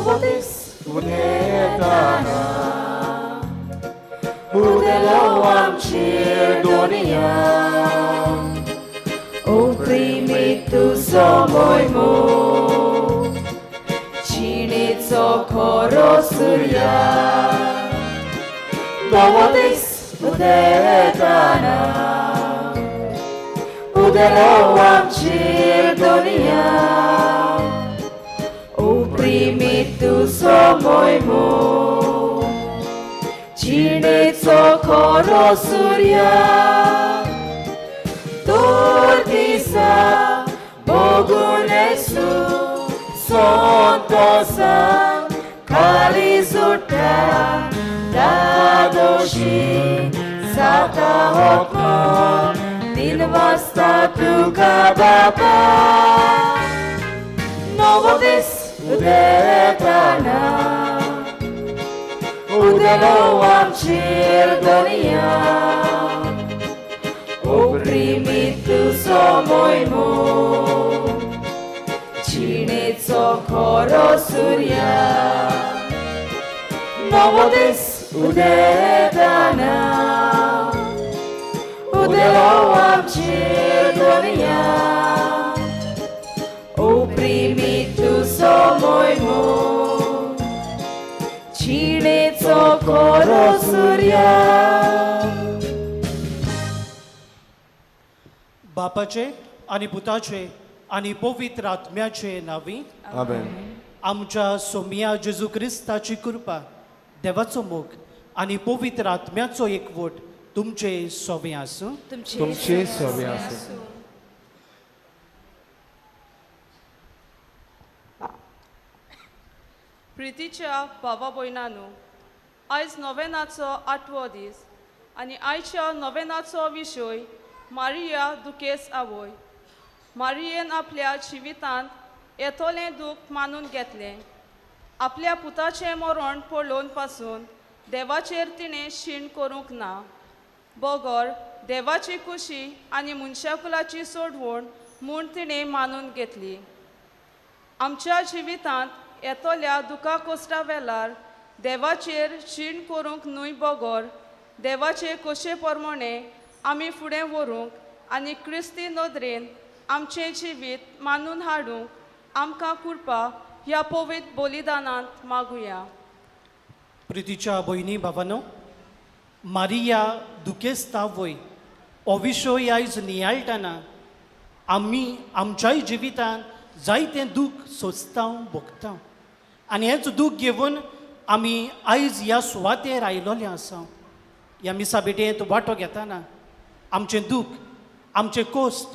नवो दीस उदेताना उदेलो आमचेर दोनिया Oprimi तुजो मोयमो जिणेचो खरो सुर्या नवो दीस उदेताना उदेलो आमचेर दोनिया Oprimi तुजो मोयमो जिणेचो खरो सुर्या तर दिसा भोगून येसू संतोसान खाली सुट्टा दादोशी जाता होको तीन वाजता तुका बाबा नवो दीस उदेताना उदेलो आमचेर दोनिया Oprimi तुजो मोयमो जिणेचो खरो सुर्या नवो दीस उदेताना उदेलो आमचेर दोनिया Oprimi तुजो मोयमो जिणेचो खरो सुर्या. बापाचे आनी पुताचे आनी पवित्र आत्म्याचे नांवी. आमेन. आमच्या सोमिया जेजू क्रिस्ताची कृपा, देवाचो मोग आनी पवित्र आत्म्याचो एकवट तुमचे सोबें आसूं. तुमचे सोबे आसूं. प्रितीच्या भावा भयणांनो, आयज नोवेनाचो आठवो दीस आनी आयच्या नोवेनाचो विशय मारिया दुखेस आवय. मारियेन आपल्या जिवितांत येतलें दूख मानून घेतलें. आपल्या पुताचें मरण पळोवन पासून देवाचेर तिणें शीण करूंक ना, बगर देवाची खुशी आनी मनशाकुलाची सोडवण म्हूण तिणें मानून घेतली. आमच्या जिवितांत येतल्या दुखा कोश्टा वेळार देवाचेर शीण करूंक न्हय, बगर देवाचे खोशे प्रमाणे आमी फुडें व्हरूंक आनी क्रिस्ती नदरेन आमचें जिवीत मानून हाडूंक आमकां कृपा ह्या पवित्र बलिदानांत मागुया. प्रितीच्या भयणी भावानो, मारिया दुखेस्त आवय हो विशय आयज नियाळटना आमी आमच्याय जिवितांत जायतें दूख सोंसता, भोगता आनी हेंच दूख घेवन आमी आयज ह्या सुवातेर आयलोले आसा. ह्या मिसा भेटेंत वांटो घेतना आमचें दूख, आमचें कोश्ट,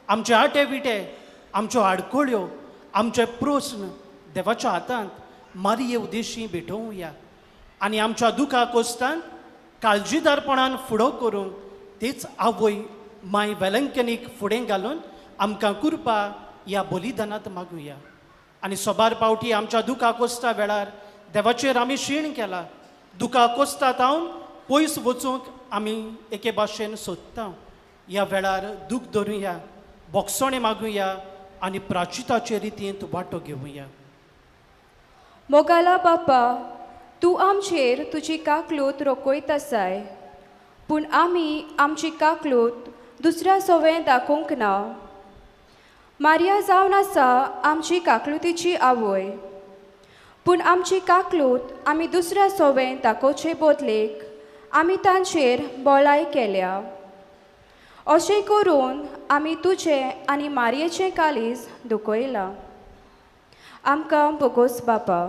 आमचे आटे विटे, आमच्यो आडखळ्यो, आमचे प्रस्न देवाच्या हातांत मारिये उदेशी भेटोवया आनी आमच्या दुखा कोश्टान काळजीदारपणान फुडो करूंक तेच आवय माय वेलंकनीक फुडें घालून आमकां कृपा ह्या बलिदानांत मागुया. आनी सोबार पावटी आमच्या दुखा कोश्टा वेळार देवाचेर आमी शीण केला. दुखा कोश्टा जावन पयस वचूंक आमी एके भाशेन सोदता. ह्या वेळार दूख धरुया, बोगसणें मागुया आनी प्राचिताचे रितींत वांटो घेवया. मोगाला बापा, तूं आमचेर तुजी काकलूत रोखयत आसाय, पूण आमी आमची काकलूत दुसऱ्या सवें दाखोवंक ना. मारिया जावन आसा आमची काकलुतीची आवय, पूण आमची काकलूत आमी दुसऱ्या सवें दाखोवचे बदलेक आमी तांचेर बोलाय केल्या. अशें करून आमी तुजें आनी मारयेचें काळीज दुखयलां. आमकां भोगोस बापा.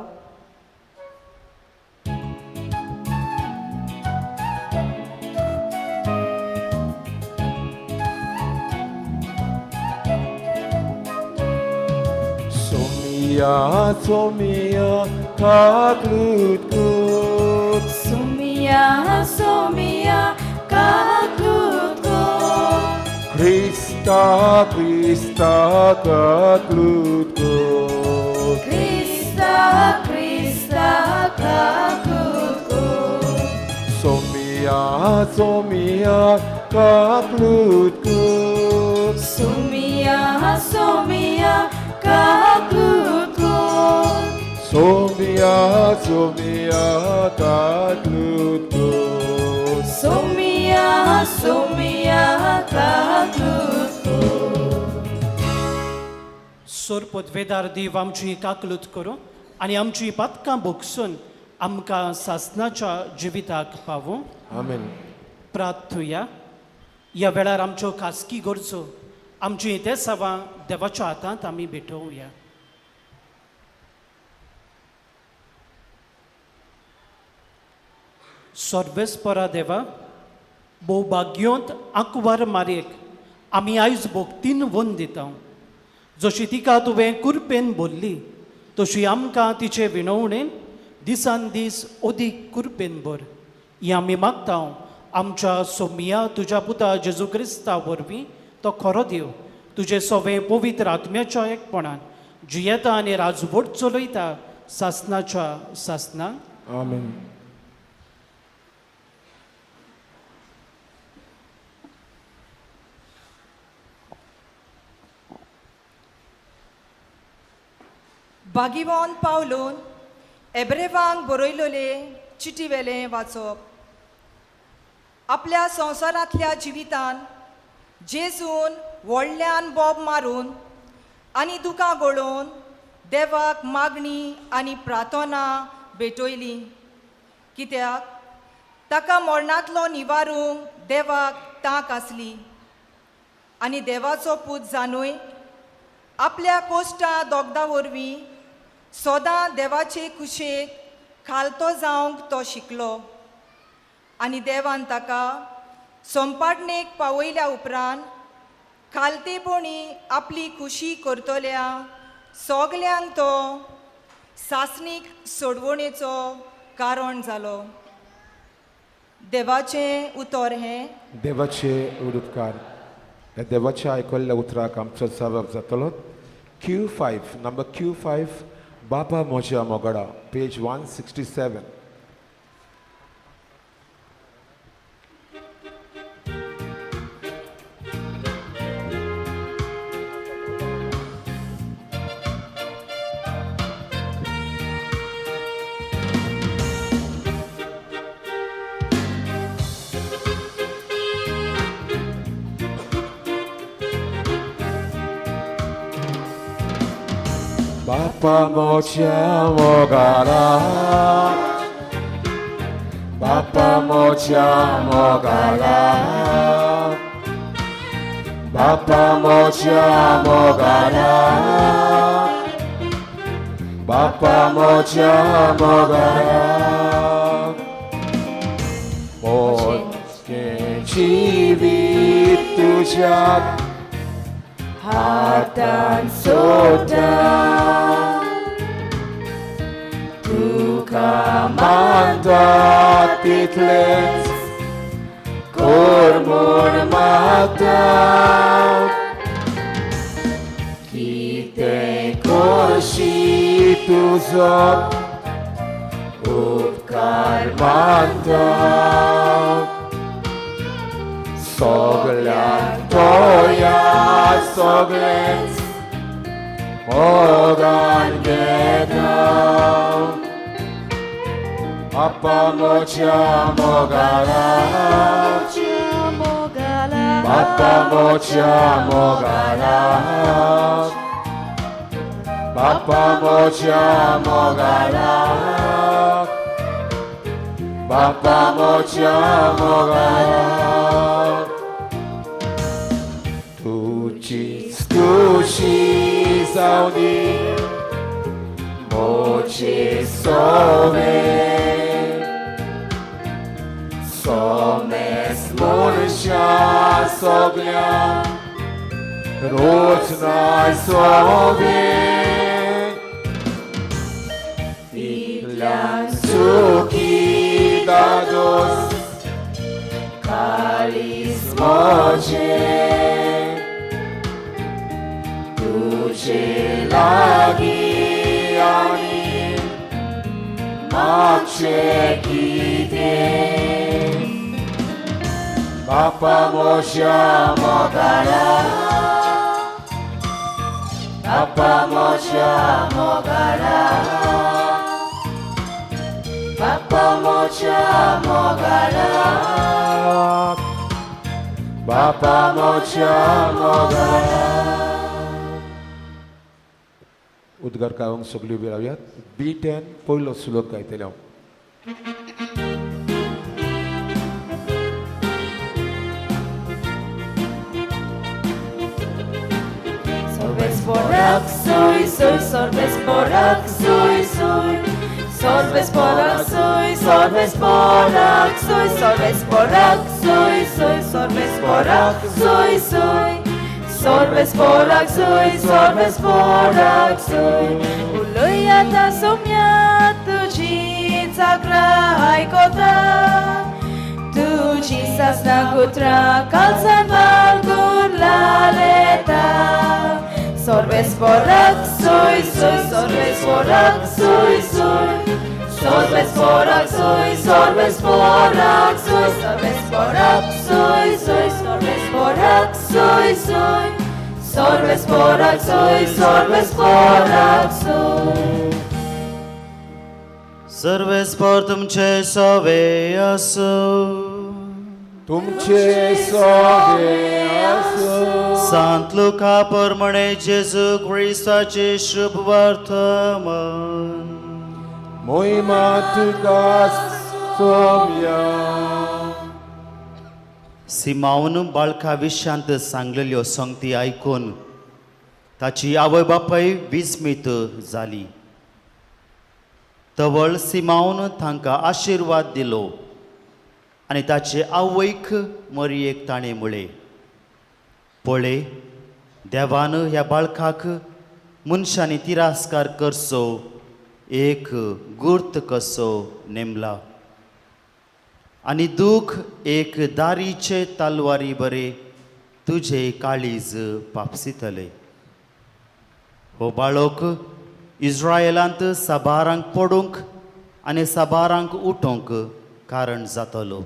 सोमिया सोमिया काकलूत कर. सोमिया सोमिया काकलूत कर. क्रिस्ता क्रिस्ता काकलूत कर. क्रिस्ता क्रिस्ता काकलूत कर. सोमिया सोमिया काकलूत कर. सोमिया सोमिया काकलूत कर. Somia Somia काकलूत कर. सोमिया सोमिया काकलूत कर. सोरपदवेदार देव आमची काकलूत करूं आनी आमची पातकां भोगसून आमकां सासनाच्या जिविताक पावूं. आमेन. प्रार्थुया. ह्या वेळार आमच्यो खासगी गरजो आमची इतेसावां देवाच्या हातांत आमी भेटोवया. सर्वेस्परा देवा, भोवभाग्योंत आंकवार मारयेक आमी आयज भोक्तीन वन दिता. जशी तिका तुवें कुरपेन भरली तशी आमकां तिचे विणवणेन दिसान दीस अदीक कुरपेन भर. ही आमी मागता आमच्या सोमिया तुज्या पुता जेजू क्रिस्ता वरवीं, तो खरो देव तुजे सवें पवित्र आत्म्याच्या एकपणान जियेता आनी राजवट चलयता सासनाच्या सासनाक. आमेन. बागिवोन पावलून एब्रेवांक बरयलोले चिटी वेलें वाचप. आपल्या संवसारांतल्या जिवितान जेजून व्हडल्यान बोब मारून आनी दुकां गळोवन देवाक मागणी आनी प्रार्थना भेटयली, कित्याक ताका मरणांतलो निवारूंक देवाक तांक आसली. आनी देवाचो पूत जानूय आपल्या कोश्टां दोगदां वरवीं सदां देवाचे कुशेक खालतो जावंक तो शिकलो. आनी देवान ताका संपाडणेक पावयल्या उपरांत खालतेपणी आपली खुशी करतल्या सगल्यांक तो सासणीक सोडवणेचो कारण जालो. देवाचें उतर हें. देवाचे उपकार. ह्या देवाच्या आयकल्ल्या उतराक आमचो जबाब जातलो. Q5 number Q5 बाबा म्हज्या मोगडा, पेज 167. बापा म्हज्या मोगारा, बापा म्हज्या मोगारा, बापा म्हज्या मोगारा, बापा म्हज्या मोगारा. मोजकें जिवीत तुज्या हातान सोडटा, तुका मानता तितलेंच कोर म्हूण मागता. कितें करशी तुजो उपकार मानता. सगल्यांक तोया सगळेंच मोगान घेता. बापा म्हज्या मोगारा, बापा म्हज्या मोगारा, बापा म्हज्या मोगारा, बापा म्हज्या मोगारा. तुजीच खुशी जावंदी म्हजे सोवे, सोमेस मनशा सगळ्यांक रोजनाय सोवे. इतल्यान सुखी दादोस काळीज म्हजें तुजे लागीं आनी मागचें कितें. बापा म्हज्या मोगारा, बापा म्हज्या मोगारा, बापा म्हज्या मोगाळा, बापा म्हज्या मोगाळा. उद्गार गावंक सगळी उबी रावयात. B10 पयलो श्लोक गायतले हांव. Sorbes soy, soy, sorbes porak, soy, soy. Sorbes porak, soy, sorbes porak, soy, sorbes porak, soy, soy, sorbes porak, soy, soy. Sorbes porak, soy, sorbes porak, soy. Uloyata somya tuji chakra aikota. Tuji sasna gutra kalsan balgun laleta. Sorbes porak, soy, soy, sorbes porak, soy, soy. Sorbes porak, soy, sorbes porak, soy, sorbes porak, soy, soy, sorbes porak, soy, soy. Sorbes porak, soy, sorbes porak, soy. Sorbes por तुमचे सवे असो, तुमचे सवे असो. सांत लुका प्रमाणे जेजू क्रिस्ताचे शुभ वर्तमान. मोहिमा तुका सोम्या. सिमावन बाळका विशांत सांगलेल्यो संगती आयकून ताची आवय बापाय विस्मीत जाली. तवळ सिमावन तांकां आशिर्वाद दिलो आनी ताचे आवयक मरयेक ताणें म्हळें, पळय देवान ह्या बाळकाक मनशांनी तिरस्कार करचो एक गुर्त कसो नेमला आनी दूख एक दारीचे तलवारी बरे तुजे काळीज पापसितले. हो बाळक इज्रायलांत साबारांक पडूंक आनी साबारांक उठोवंक कारण जातलो.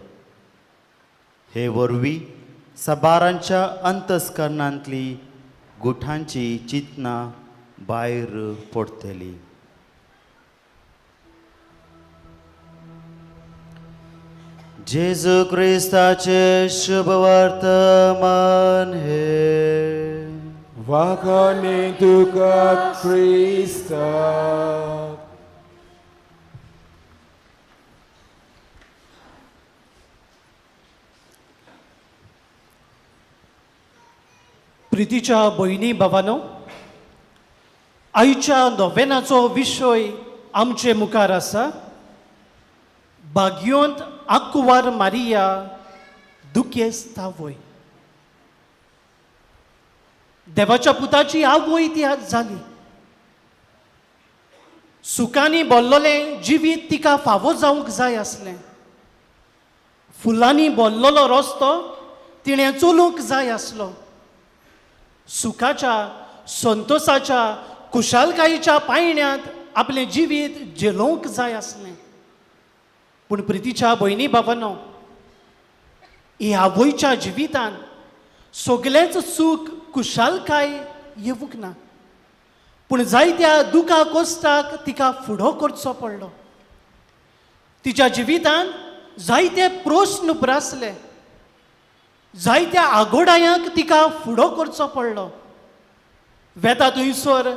हे वरवीं साबारांच्या अंतस्करणांतली गुठांची चिंतनां भायर पडटली. जेजू क्रिस्ताचे शुभ वर्तमान हे. वाखाणी तुका क्रिस्ता. प्रितीच्या भयणी भावानो, आयच्या नोवेनाचो विशय आमचे मुखार आसा, बागयोंत आकुवार मारिया दुखेस्त आवय. देवाच्या पुताची आवय ती आज जाली. सुखांनी बोल्लोलें जिवीत तिका फावो जावंक जाय आसलें. फुलांनी बोल्लोलो रस्तो तिणें चलूंक जाय आसलो. सुखाच्या, संतोसाच्या, खुशालकायेच्या पायण्यांत आपलें जिवीत झेलोवंक जाय आसलें. पूण प्रितीच्या भयणी बाबानो, ह्या आवयच्या जिवितान सगळेंच सूख खुशालकाय येवंक ना, पूण जायत्या दुखा कोश्टाक तिका फुडो करचो पडलो. तिच्या जिवितान जायते प्रस्न उप्रासले, जायत्या आगोडायांक तिका फुडो करचो पडलो. वेता थंयसर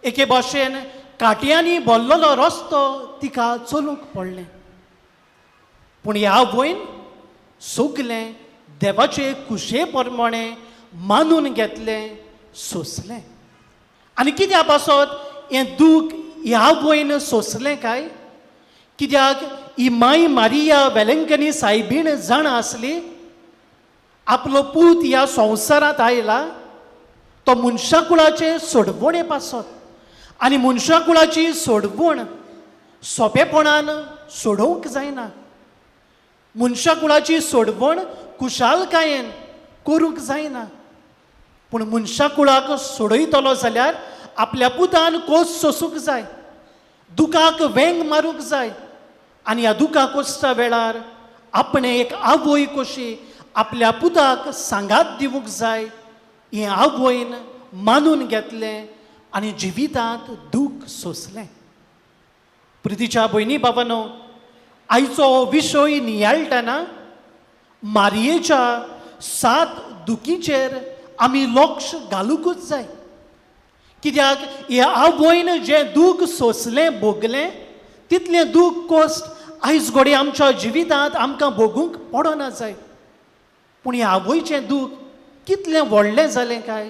एके भाशेन काटयांनी भरलेलो रस्तो तिका चलूंक पडलें. पूण ह्या आवयन सगलें देवाचे खुशे प्रमाणे मानून घेतलें, सोंसलें. आनी कित्या पासत हें दूख ह्या आवयन सोंसलें काय? कित्याक ही माय मारिया वेलंकनी सायबीण जाणा आसली आपलो पूत ह्या संवसारांत आयला तो मनशाकुळाचे सोडवणे पासत, आनी मनशाकुळाची सोडवण सोंपेपणान सोडोवंक जायना. मनशाकुळाची सोडवण खुशालकायेन करूंक जायना. पूण मनशाकुळाक सोडयतलो जाल्यार आपल्या पुतान कोस सोसूंक जाय, दुखाक वेंग मारूंक जाय. आनी ह्या दुखा कोसच्या वेळार आपणें एक आवय कशी आपल्या पुताक सांगात दिवंक जाय हें आवयन मानून घेतलें आनी जिवितांत दूख सोंसलें. प्रितीच्या भयणी बाबानो, आयचो हो विशय नियाळटना मारयेच्या सात दुखीचेर आमी लक्ष घालुंकूच जाय, कित्याक ह्या आवयन जें दूख सोंसलें भोगलें तितलें दूख कोश्ट आयज घडये आमच्या जिवितांत आमकां भोगूंक पडना जाय. पूण ह्या आवयचें दूख कितलें व्हडलें जालें काय?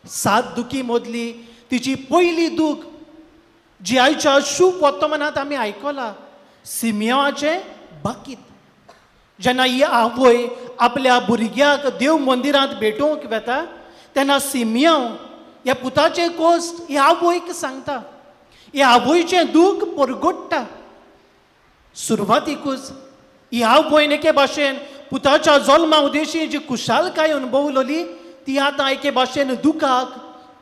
सात दुखी मदली तिची पयली दूख जी आयच्या शुभ वर्तमानांत आमी आयकला, सिमियांवाचें बाकीत. जेन्ना ही आवय आपल्या भुरग्याक देव मंदिरांत भेटोवंक वेता तेन्ना सिमियांव ह्या पुताचें कोश्ट ह्या आवयक सांगता, ह्या आवयचें दूख परगट्टा. सुरवातीकूच ही आवयन एके भाशेन पुताच्या जल्मा उदेशी जी खुशालकाय अनुभवलोली ती आतां एके भाशेन दुखाक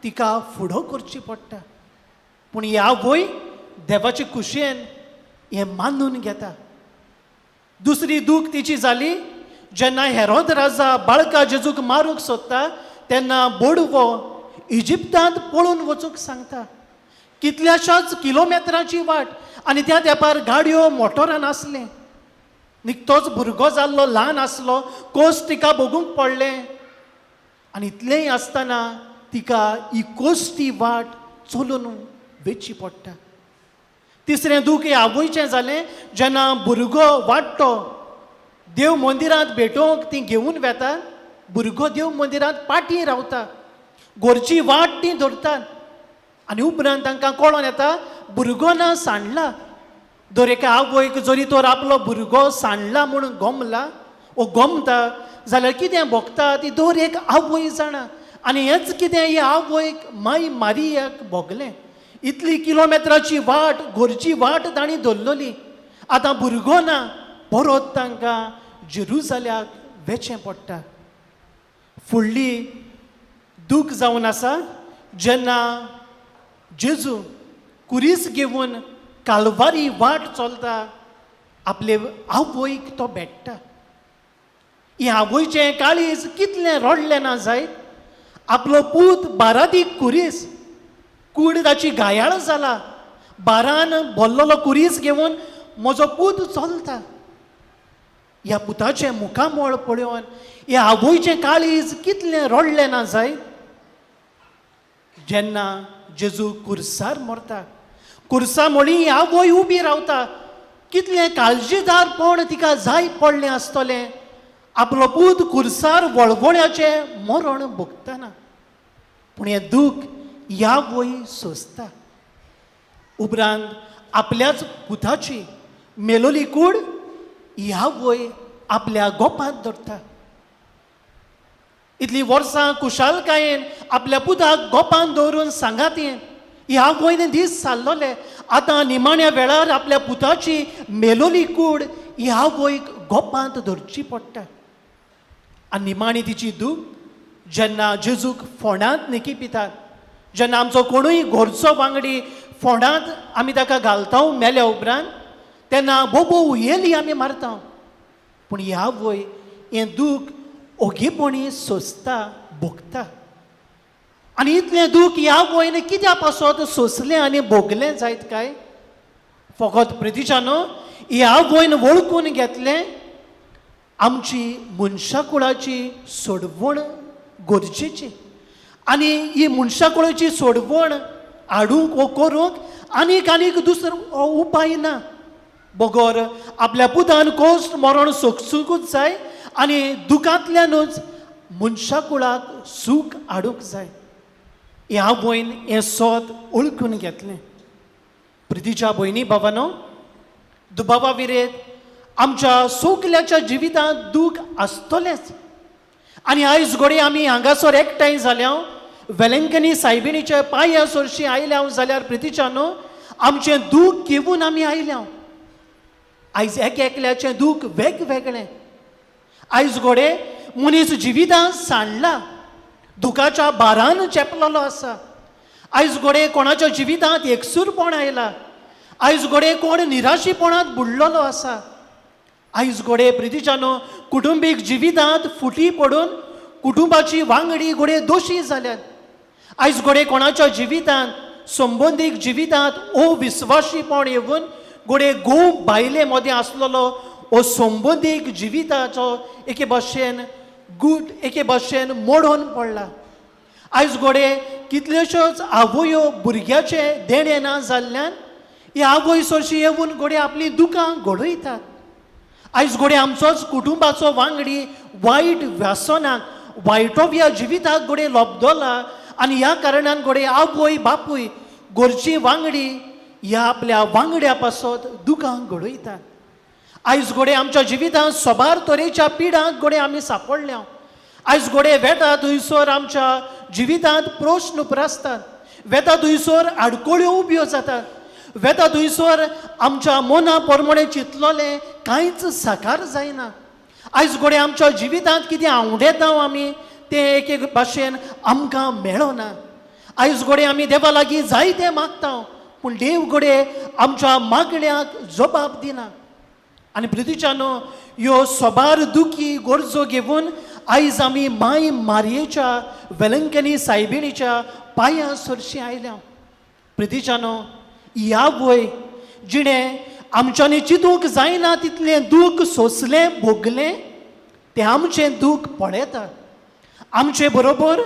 तिका फुडो करची पडटा. पूण ही आवय देवाचे खुशयेन हें मानून घेता. दुसरी दूख तिची जाली जेन्ना हेरोद राजा बाळका जेजूक मारूंक सोदता तेन्ना बोडवो इजिप्तांत पळून वचूंक सांगता. कितल्याशाच किलोमेत्राची वाट आनी त्या तेंपार गाडयो मोटरां नासलें. निकतोच भुरगो जाल्लो, ल्हान आसलो, कोस तिका भोगूंक पडलें. आनी इतलेंय आसतना तिका ही कोश्टी वाट चलून वेची पडटा. तिसरें दूख हें आवयचें जालें जेन्ना भुरगो वाडटो देव मंदिरांत भेटोवंक ती घेवन वेता, भुरगो देव मंदिरांत पाटी रावता, घरची वाट ती धरतात आनी उपरांत तांकां कळोन येता भुरगो ना सांडला. दर एका आवयक जरी तर आपलो भुरगो सांडला म्हूण गमला वो गमता जाल्यार कितें भोगता ती दर एक आवय जाणा. आनी हेंच कितें ही आवयक माय मारियाक भोगलें. इतली किलोमेत्राची वाट, घरची वाट तांणी धरलोली, आतां भुरगो ना, परत तांकां जेरुजाल्याक वेचें पडटा. फुडली दूख जावन आसा जेन्ना जेजू कुरीस घेवन कालवारी वाट चलता, आपले आवयक तो भेट्टा. ही आवयचें काळीज कितलें रडलें ना जायत. आपलो पूत बारादीक कुरीस, कूड ताची घायाळ जाला, बारान भरलेलो कुरीस घेवन म्हजो पूत चलता. ह्या पुताचें मुखामळ पळोवन ह्या आवयचें काळीज कितलें रडलें ना जायत. जेन्ना जेजू कुर्सार मरता, कुर्सा मोळी ही आवय उबी रावता, कितलें काळजीदारपण तिका जाय पडलें आसतलें आपलो पूत कुर्सार वळवळ्याचें मरण भोगतना. पूण हें दूख ह्या आवय सोंसता. उपरांत आपल्याच पुताची मेलोली कूड ही आवय आपल्या गोपांत धरता. इतली वर्सां खुशालकायेन आपल्या पुताक गोपांत दवरून सांगात ही आवयन दीस सारलोले, आतां निमाण्या वेळार आपल्या पुताची मेलोली कूड ही आवयक गोपांत धरची पडटा. आनी निमाणी तिची दूख जेन्ना जेजूक फोंडांत निकी पितात, जेन्ना आमचो कोणूय घरचो वांगडी फोंडांत आमी ताका घालता मेल्या उपरांत तेन्ना बोबो उयेली आमी मारता. पूण ही आवय हें दूख ओगेपणी सोंसता, भोगता. आनी इतलें दूख ह्या आवयन कित्या पासत सोंसलें आनी भोगलें जायत काय? फकत प्रितीच्यानो ह्या आवयन वळखून घेतलें आमची मनशाकुळाची सोडवण गरजेची, आनी ही मनशाकुळाची सोडवण हाडूंक वो करूंक आनीक आनीक दुसरो उपाय ना बगर आपल्या पुतान कोश्ट मरण सोंसूंकूच जाय आनी दुखांतल्यानूच मनशाकुळाक सूख हाडूंक जाय. ह्या आवयन हें सोद वळखून घेतलें. प्रितीच्या भयणी बाबानो, दुबावा विरेत आमच्या सगल्याच्या जिवितांत दूख आसतलेंच. आनी आयज घडये आमी हांगासर एकठांय जाल्या वेलंकनी सायबिणीच्या पांया सरशी आयल्या जाल्यार प्रितीच्यानो आमचें दूख घेवन आमी आयल्या. आयज एक एकल्याचें दूख वेगवेगळें. आयज घडये मनीस जिवितांत सांडला, दुखाच्या भारान चेपलेलो आसा. आयज घडये कोणाच्या जिवितांत एकसूरपण आयला, आयज घडये कोण निराशीपणांत बुडलेलो आसा. आयज घडये प्रितीच्यानो कुटुंबीक जिवितांत फुटी पडून कुटुंबाची वांगडी घडये दोशी जाल्यात. आयज घडये कोणाच्या जिवितांत संबंदीक जिवितांत अविस्वाशीपण येवन घडये घोव बायले मदें आसलेलो हो संबंदीक जिविताचो एके भाशेन गूट एके भाशेन मोडून पडला. आयज घडये कितल्योश्योच आवयो भुरग्याचें देणें ना जाल्ल्यान ही आवय सरशी येवन घडये आपलीं दुकां घडयतात. आयज घडये आमचोच कुटुंबाचो वांगडी वायट व्यसनाक वायटोव्या जिविताक घडये लोबदोला आनी ह्या कारणान घडये आवय बापूय घरची वांगडी ह्या आपल्या वांगड्या पासत दुकां घडयतात. आयज घडये आमच्या जिवितांत सोबार तरेच्या पिडांक घडये आमी सापडल्या. आयज घडये वेता थंयसर आमच्या जिवितांत प्रस्न उप्रासतात, वेता थंयसर आडखळ्यो उब्यो जातात, वेता थंयसर आमच्या मना प्रमाणें चिंतलोलें कांयच साकार जायना. आयज घडये आमच्या जिवितांत कितें आंवडेता आमी तें एक एक भाशेन आमकां मेळना. आयज घडये आमी देवा लागीं जायतें मागता पूण देव घडये आमच्या मागण्याक जबाब दिना. आनी प्रितीच्यानो ह्यो सोबार दुखी गरजो घेवन आयज आमी माय मारयेच्या वेलंकनी सायबिणीच्या पांयां सरशी आयल्या. प्रितीच्यानो ह्या वय जिणें आमच्यांनी चिंतूंक जायना तितलें दूख सोंसलें भोगलें तें आमचें दूख पळयता. आमचे बरोबर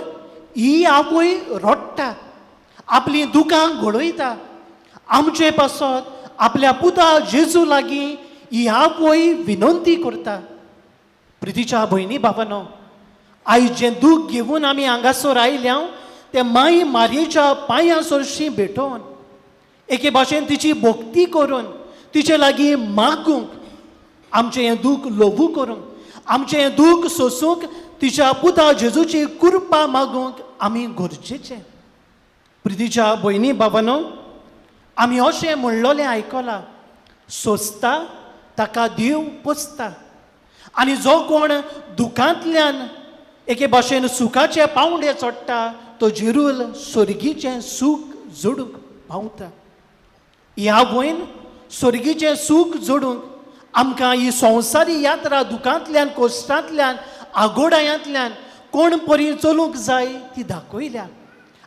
ही आवय रडटा, आपलीं दुकां घडयता. आमचे पासत आपल्या पुता जेजू लागीं ही आवय विनंती करता. प्रितीच्या भयणी बाबानो आयज जें दूख घेवन आमी हांगासर आयल्या तें माय मारयेच्या पांयां सरशी भेटोवन एके भाशेन तिची भक्ती करून तिचे लागीं मागूंक आमचें हें दूख ल्हवू करूंक आमचें हें दूख सोसूंक तिच्या पुता जेजूची कृपा मागूंक आमी गरजेचें. प्रितीच्या भयणी बाबानो आमी अशें म्हणलोलें आयकलां, सोंसता ताका देव पोसता. आनी जो कोण दुखांतल्यान एके भाशेन सुखाचे पावंडे चडटा तो जेरूल सोर्गीचें सूख जोडूंक पावता. ह्या वयन सोर्गीचें सूख जोडूंक आमकां ही संवसारी यात्रा दुखांतल्यान कोश्टांतल्यान आगोडायांतल्यान कोण परी चलूंक जाय ती दाखयल्या.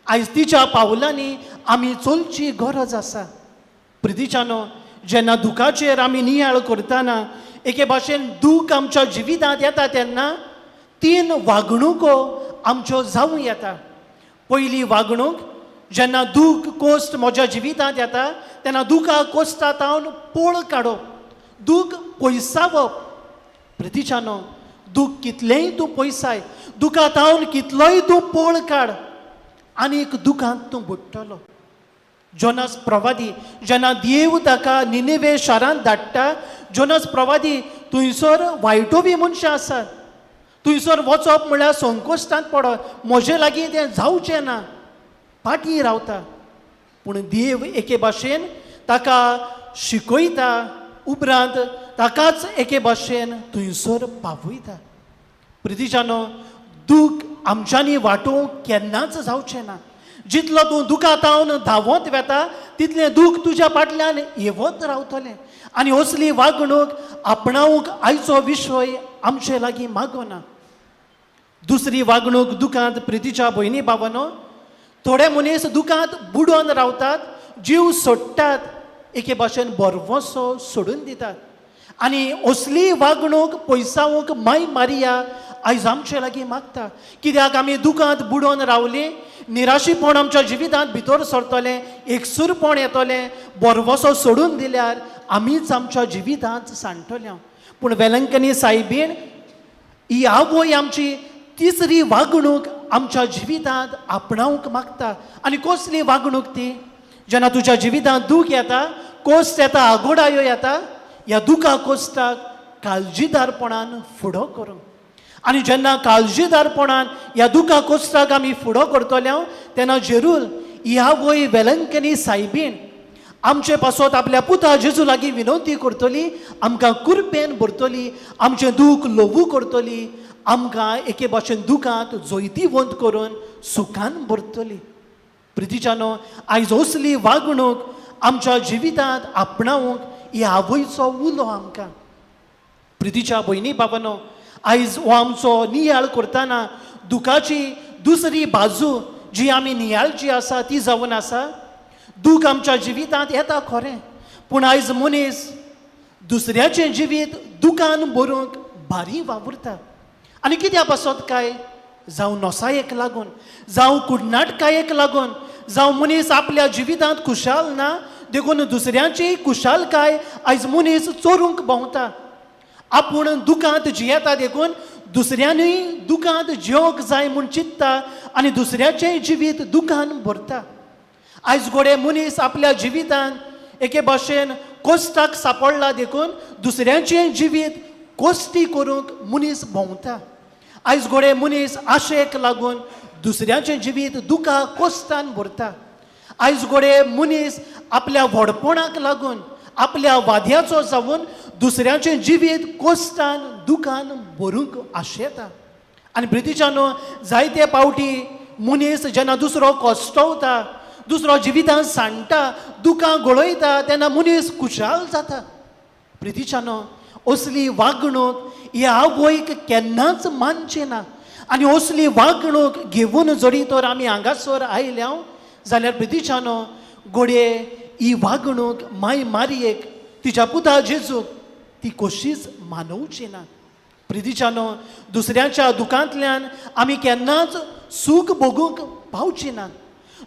आयज तिच्या पावलांनी आमी चलची गरज आसा. प्रितीच्यानो जेन्ना दुखाचेर आमी नियाळ करतना एके भाशेन दूख आमच्या जिवितांत येता तेन्ना तीन वागणुको आमच्यो जावं येता. पयली वागणूक, जेन्ना दूख कोश्ट म्हज्या जिवितांत येता तेन्ना दुखा कोश्टांत पळ काडप, दूख पयसावप. प्रितीच्यानो दूख कितलेंय तूं पयसाय, दुखा तावन कितलोय तूं पळ काड आनीक दुखांत तूं बुडटलो. जोनास प्रवादी जेन्ना देव ताका निनेवे शारांत धाडटा, जोनास प्रवादी थंयसर वायटोवी मनशां आसात, थंयसर वचप म्हणल्यार संकोश्टांत पडप, म्हजे लागीं तें जावचें ना, फाटीं रावता. पूण देव एके भाशेन ताका शिकयता, उपरांत ताकाच एके भाशेन थंयसर पावयता. प्रितीच्यानो दूख आमच्यांनी वांटोवंक केन्नाच जावचें ना. जितलो तूं दुखा तावन धांवत वेता तितलें दूख तुज्या फाटल्यान येवत रावतलें. आनी असली वागणूक आपणावंक आयचो विशय आमचे लागीं मागना. दुसरी वागणूक दुखांत प्रितीच्या भयणी बाबानो थोडे मनीस दुखांत बुडोन रावतात, जीव सोडटात, एके भाशेन बरवसो सोडून दितात. आनी असली वागणूक पयसावंक माय मारिया आयज आमचे लागीं मागता. कित्याक आमी दुखांत बुडोन रावलीं, निराशीपण आमच्या जिवितांत भितर सरतलें, एकसूरपण येतलें, बरवसो सोडून दिल्यार आमीच आमच्या जिवितांत सांडटले. पूण वेलंकनी सायबीण ही आवय आमची तिसरी वागणूक आमच्या जिवितांत आपणावंक मागता. आनी कसली वागणूक ती? जेन्ना तुज्या जिवितांत दूख येता, कोश्ट येता, आगोडायो येता, ह्या दुखा कोश्टाक काळजीदारपणान फुडो करूंक. आनी जेन्ना काळजीदारपणान ह्या दुखा कोश्टाक आमी फुडो करतले तेन्ना जेरूल ह्या वय वेलंकनी सायबीण आमचे पासत आपल्या पुता जेजू लागीं विनवती करतली, आमकां कुरपेन भरतली, आमचें दूख ल्हवू करतली, आमकां एके भाशेन दुखांत जैतिवंत करून सुखान भरतली. प्रितीच्यानो आयज असली वागणूक आमच्या जिवितांत आपणावंक ही आवयचो उलो आमकां. प्रितीच्या भयणी बाबानो आयज हो आमचो नियाळ करतना दुखाची दुसरी बाजू जी आमी नियाळची आसा ती जावन आसा, दूख आमच्या जिवितांत येता खरें, पूण आयज मनीस दुसऱ्याचें जिवीत दुकान भरूंक भारी वावुरता. आनी कित्या पासत काय? जावं नोसायेक लागून, जावं कुडनाटकायेक लागून, जावं मनीस आपल्या जिवितांत खुशाल ना देखून दुसऱ्यांची खुशालकाय आयज मनीस चोरूंक भोंवता. आपूण दुकांत जियेता देखून दुसऱ्यांनी दुकांत जियोंक जाय म्हूण चिंत्ता आनी दुसऱ्याचें जिवीत दुकान भरता. आयज घोडे मनीस आपल्या जिवितांत एके भाशेन कोश्टाक सापडला देखून दुसऱ्यांचें जिवीत कोश्टी करूंक मनीस भोंवता. आयज घोडे मनीस आशेक लागून दुसऱ्यांचें जिवीत दुखा कोश्टान भरता. आयज घोडे मनीस आपल्या व्हडपणाक लागून, आपल्या वाद्याचो जावन दुसऱ्यांचें जिवीत कोश्टान दुखान भरूंक आशेता. आनी ब्रिटिशांनो जायते पावटी मनीस जेन्ना दुसरो कोश्टवता, दुसरो जिवितान सांडटा, दुकां गळयता तेन्ना मनीस खुशाल जाता. प्रितीच्यानो असली वागणूक ह्या आवयक केन्नाच मानचें ना. आनी असली वागणूक घेवन जरी तर आमी हांगासर आयल्या जाल्यार प्रितीच्यानो घडये ही वागणूक माय मारयेक, तिच्या पुता जेजूक ती कशीच मानवची ना. प्रितीच्यानो दुसऱ्यांच्या दुकांतल्यान आमी केन्नाच सूख भोगूंक पावची ना.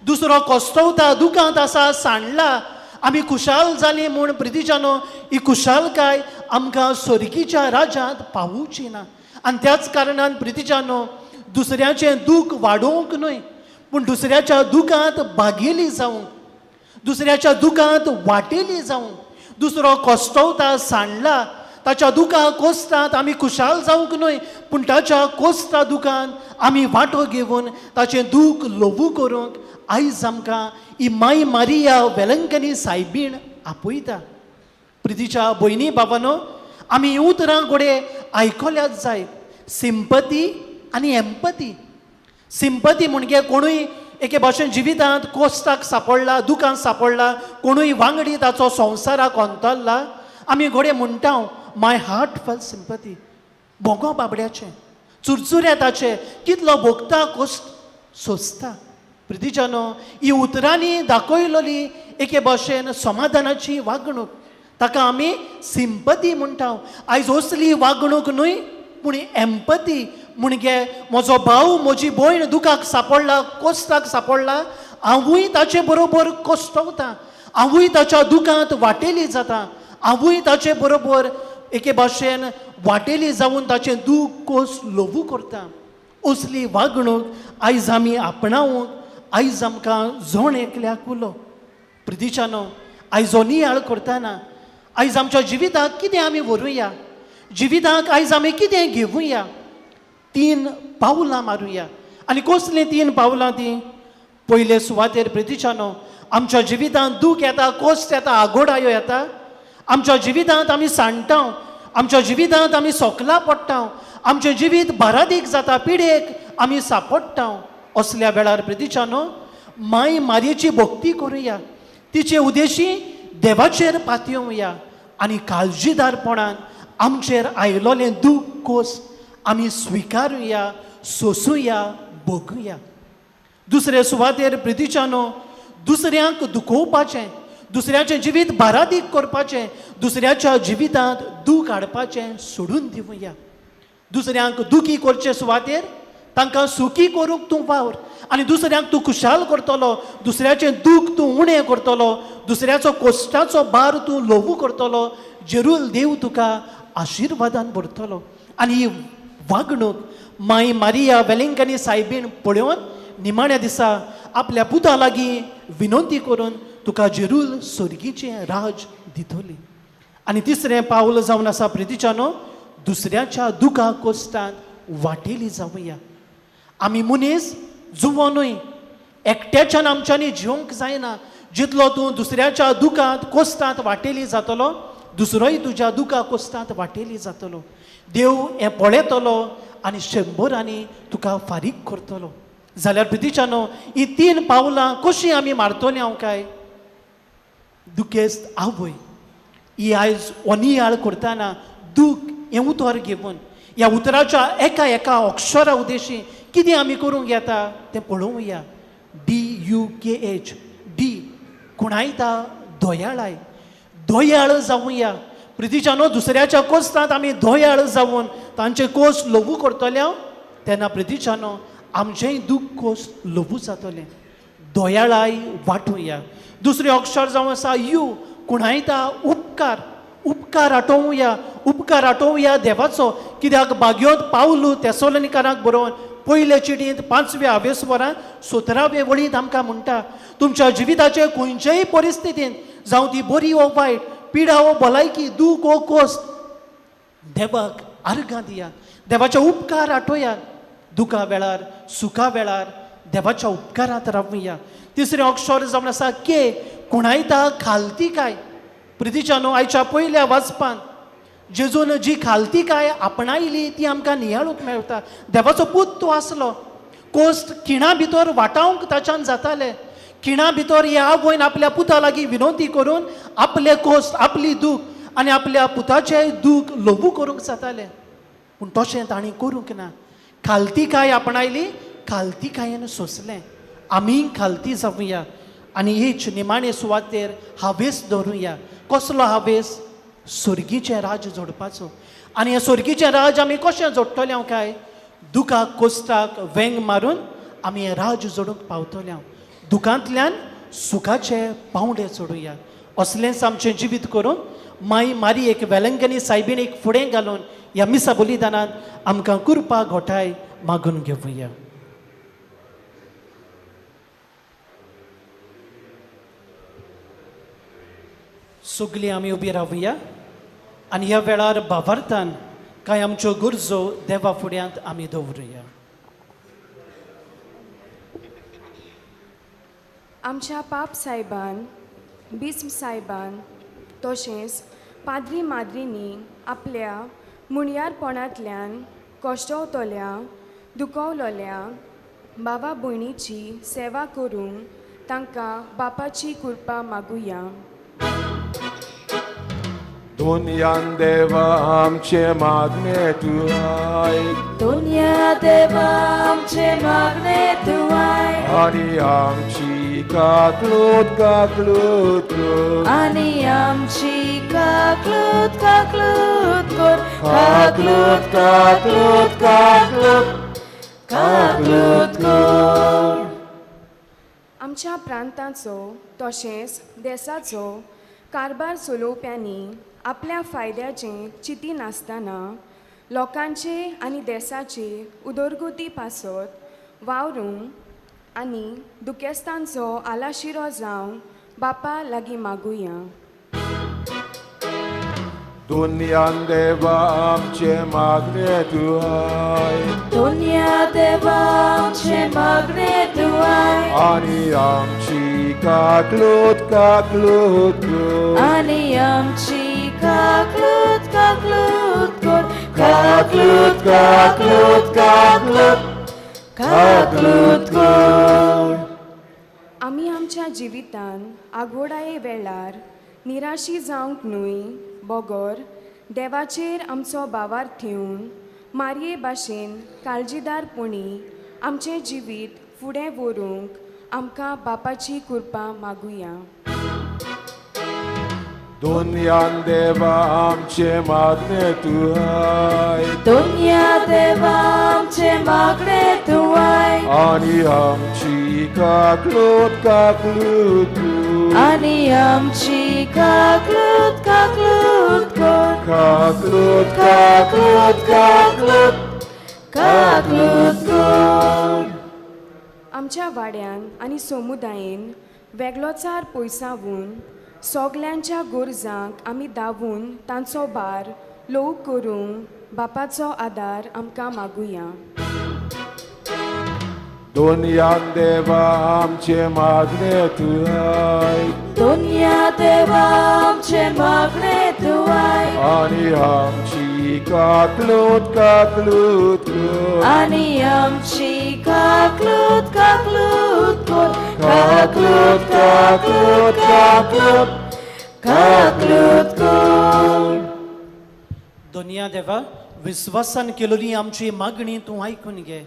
दुसरो कोस्तवता, दुकांत आसा, सांडला, आमी खुशाल जाली म्हूण प्रितीच्यानो ही खुशालकाय आमकां सोर्गीच्या राज्यांत पावोवची ना. आनी त्याच कारणान प्रितीच्यानो दुसऱ्याचें दूख वाडोवंक न्हय, पूण दुसऱ्याच्या दुखांत भागेली जावंक, दुसऱ्याच्या दुखांत वाटेली जावंक, दुसरो कोस्तवता, सांडला, ताच्या दुखां कोस्तांत आमी खुशाल जावंक न्हय, पूण ताच्या कोस्ता दुखांत आमी वांटो घेवन ताचें दूख ल्हवू करूंक आयज आमकां ही माय मारिया वेलंकनी सायबीण आपयता. प्रितीच्या भयणी बाबानो आमी हीं उतरां घडये आयकल्यात जाय. सिंपती आनी एम्पती. सिंपती म्हणजे कोणूय एके भाशेन जिवितांत कोश्टाक सापडला, दुकान सापडला, कोणूय वांगडी ताचो संवसाराक अंतरला, आमी घडये म्हणटा माय हार्ट फेल सिंपती, भोगो बाबड्याचें, चुरचुऱ्या ताचे, कितलो भोगता, कोश्ट सोंसता. प्रितीच्यानो ही उतरांनी दाखयलोली एके भाशेन समाधानाची वागणूक, ताका आमी सिंपती म्हणटा. आयज असली वागणूक न्हय, पूण एम्पती म्हणजे म्हजो भाव, म्हजी भयण दुखाक सापडला, कोश्टाक सापडला, हांवूय ताचे बरोबर कोश्टवता, हांवूय ताच्या दुखांत वाटेली जाता, हांवूय ताचे बरोबर एके भाशेन वाटेली जावन ताचें दूख कोस ल्हवू करता. असली वागणूक आयज आमी आपणावंक आयज आमकां जण एकल्याक उलो. प्रितीच्यानो आयज हो नियाळ करतना आयज आमच्या जिविताक कितें आमी व्हरूया, जिविताक आयज आमी कितें घेवया, तीन पावलां मारुया. आनी कसलीं तीन पावलां तीं? पयले सुवातेर प्रितीच्यानो आमच्या जिवितांत दूख येता, कोश्ट येता, आगोडायो येता, आमच्या जिवितांत आमी सांडटा, आमच्या जिवितांत आमी सोकला पडटा, आमचें जिवीत बारादीक जाता, पिडेक आमी सापडटा. असल्या वेळार प्रितीच्यानो माय मारयेची भक्ती करुया, तिचे उदेशी देवाचेर पातयेवया आनी काळजीदारपणान आमचेर आयलोलें दूख कोस आमी स्विकारुया, सोंसुया, भोगुया. दुसरे सुवातेर प्रितीच्यानो दुसऱ्यांक दुखोवपाचें, दुसऱ्याचें जिवीत बारादीक करपाचें, दुसऱ्याच्या जिवितांत दूख हाडपाचें सोडून दिवया. दुसऱ्यांक दुखी करचे सुवातेर तांकां सुखी करूंक तूं वावर आनी दुसऱ्यांक तूं खुशाल करतलो, दुसऱ्याचें दूख तूं उणें करतलो, दुसऱ्याचो कोश्टाचो भार तूं ल्हवू करतलो, जेरूल देव तुका आशिर्वादान भरतलो. आनी ही वागणूक माय मारिया वेलिंगकनी सायबीण पळोवन निमाण्या दिसा आपल्या पुता लागीं विनंती करून तुका जेरूल सोर्गीचें राज दितली. आनी तिसरें पावल जावन आसा प्रितीच्यानो दुसऱ्याच्या दुखा कोश्टांत वाटेली जावया. आमी मनीस जुवो न्हय, एकट्याच्यान आमच्यांनी जिवंक जायना. जितलो तूं दुसऱ्याच्या दुखांत कोश्टांत वाटेली जातलो, दुसरोय तुज्या दुखा कोश्टांत वाटेली जातलो. देव हें पळयतलो आनी शंबरांनी तुका फारीक करतलो. जाल्यार प्रितीच्यानो ही तीन पावलां कशीं आमी मारतलीं हांव काय? दुखेस्त आवय ही आयज ओनियाळ करतना दूख हें उतर घेवन ह्या उतराच्या एका एका अक्षरा उदेशी कितें आमी करूंक येता तें पळोवया. D U K H, D खुणायता दयाळाय, दयाळ जावया. प्रितीच्यानो, दुसऱ्याच्या कोस्तांत आमी दयाळ जावन तांचे कोस ल्हवू करतले तेन्ना प्रितीच्यानो आमचेंय दूख कोस ल्हवू जातलें. दयाळाय वांटुया. दुसरें अक्षर जावन आसा you, कुणायता उपकार. उपकार आटोवया, उपकार आटोवया देवाचो. कित्याक बागयोंत पावलू तेसोलनिकाराक बरोवन पयले चिटींत 5व्या आवेसवरान 17व्या वळींत आमकां म्हणटा, तुमच्या जिविताचे खंयचेय परिस्थितींत, जावं ती बरी वो वायट, पिडा वो भलायकी, दूख वो कोस, देवाक आर्गां दियात, देवाचे उपकार आठोयात. दुखा वेळार सुखा वेळार देवाच्या उपकारांत रावया. तिसरें अक्षर जावन आसा के, कुणायता खालती काय. प्रितीच्यानो, आयच्या पयल्या वाचपान जेजून जी खालती काय आपणायली ती आमकां नियाळूंक मेळटा. देवाचो पूत तो आसलो, कोस्ट खिणा भितर वाटावंक ताच्यान जाताले. खिणा भितर ह्या आवयन आपल्या पुता लागीं विनवती करून आपले कोस्ट, आपली दूख आनी आपल्या पुताचें दूख ल्हवू करूंक जातालें. पूण तशें तांणी करूंक ना. खालती काय आपणायली, खालतीकायेन सोंसलें. आमी खालती जावया आनी हीच निमाणे सुवातेर हावेस दवरुया. कसलो हावेस? सुर्गीचें राज जोडपाचो. आनी हें सुर्गीचें राज आमी कशें जोडटले हांव काय? दुखाक कोस्ताक वेंग मारून आमी हें राज जोडूंक पावतले हांव. दुखांतल्यान सुखाचे पावंडे चडुया. असलेंच आमचें जिवीत करून माई मारी एक वेलंगनी सायबिणीक फुडें घालून ह्या मिसा बलिदानान आमकां कृपा घोटाय मागून घेवया. सगळीं आमी उबी रावया आनी ह्या वेळार भावार्थान कांय आमच्यो गरजो देवा फुड्यांत आमी दवरुया. आमच्या पाप सायबान, बिस्म सायबान, तशेंच पाद्री माद्रींनी आपल्या मुणयारपणांतल्यान कश्टवतल्या दुखवलोल्या बाबा भयणीची सेवा करूंक तांकां बापाची कृपा मागुया. दुनियान देवा आमचे मागणे तूं आयक, दुनिया देवा आमचे मागणे तूं आयक, आनी आमची काकलूत काकलूत कर, आनी आमची काकलूत काकलूत कर, काकलूत काकलूत काकलूत काकलूत कर. आमच्या प्रांताचो तशेंच देसाचो कारभार चलोवप्यांनी आपल्या फायद्याचें चिंती नासतना लोकांचे आनी देसाचे उदरगती पासत वावरूंक आनी दुखेस्तांचो आलाशिरो जावंक बापा लागीं मागुया. दुनियान देवा आमचे मागणे तूं आयक, दुनिया देवा आमचे मागणे तूं आयक, आनी आमची काकलूत काकलूत कर, आनी आमची काकलूत काकलूत कर, काकलूत काकलूत काकलूत काकलूत कर. आमी आमच्या जिवितान आगोडाये वेळार निराशी जावंक न्हय बगर देवाचेर आमचो भावार ठेवन मारये भाशेन काळजीदारपणी आमचें जिवीत फुडें व्हरूंक आमकां बापाची कृपा मागुया. दुनियान देवा आमचे मागणे तूं आयक, दुनिया देवा आमचे मागणे तूं आयक, आनी आमची काकलूत काकलूत कर, आनी आमची काकलूत काकलूत कर, काकलूत काकलूत काकलूत काकलूत कर. आमच्या वाड्यान आनी समुदायेन वेगळोचार पयसावून सगल्यांच्या गरजांक आमी दावून तांचो भार ल्हव करूंक बापाचो आदार आमकां मागुया. दुनियान देवा आमचे मागणे तूं आयक, दुनिया देवा आमचे मागणे तूं आयक, आनी आमची काकलूत काकलूत कर, आनी आमची काकलूत काकलूत कर, काकलूत काकलूत काकलूत काकलूत कर. दुनिया देवा, विस्वासान केलेली आमची मागणी तूं आयकून घे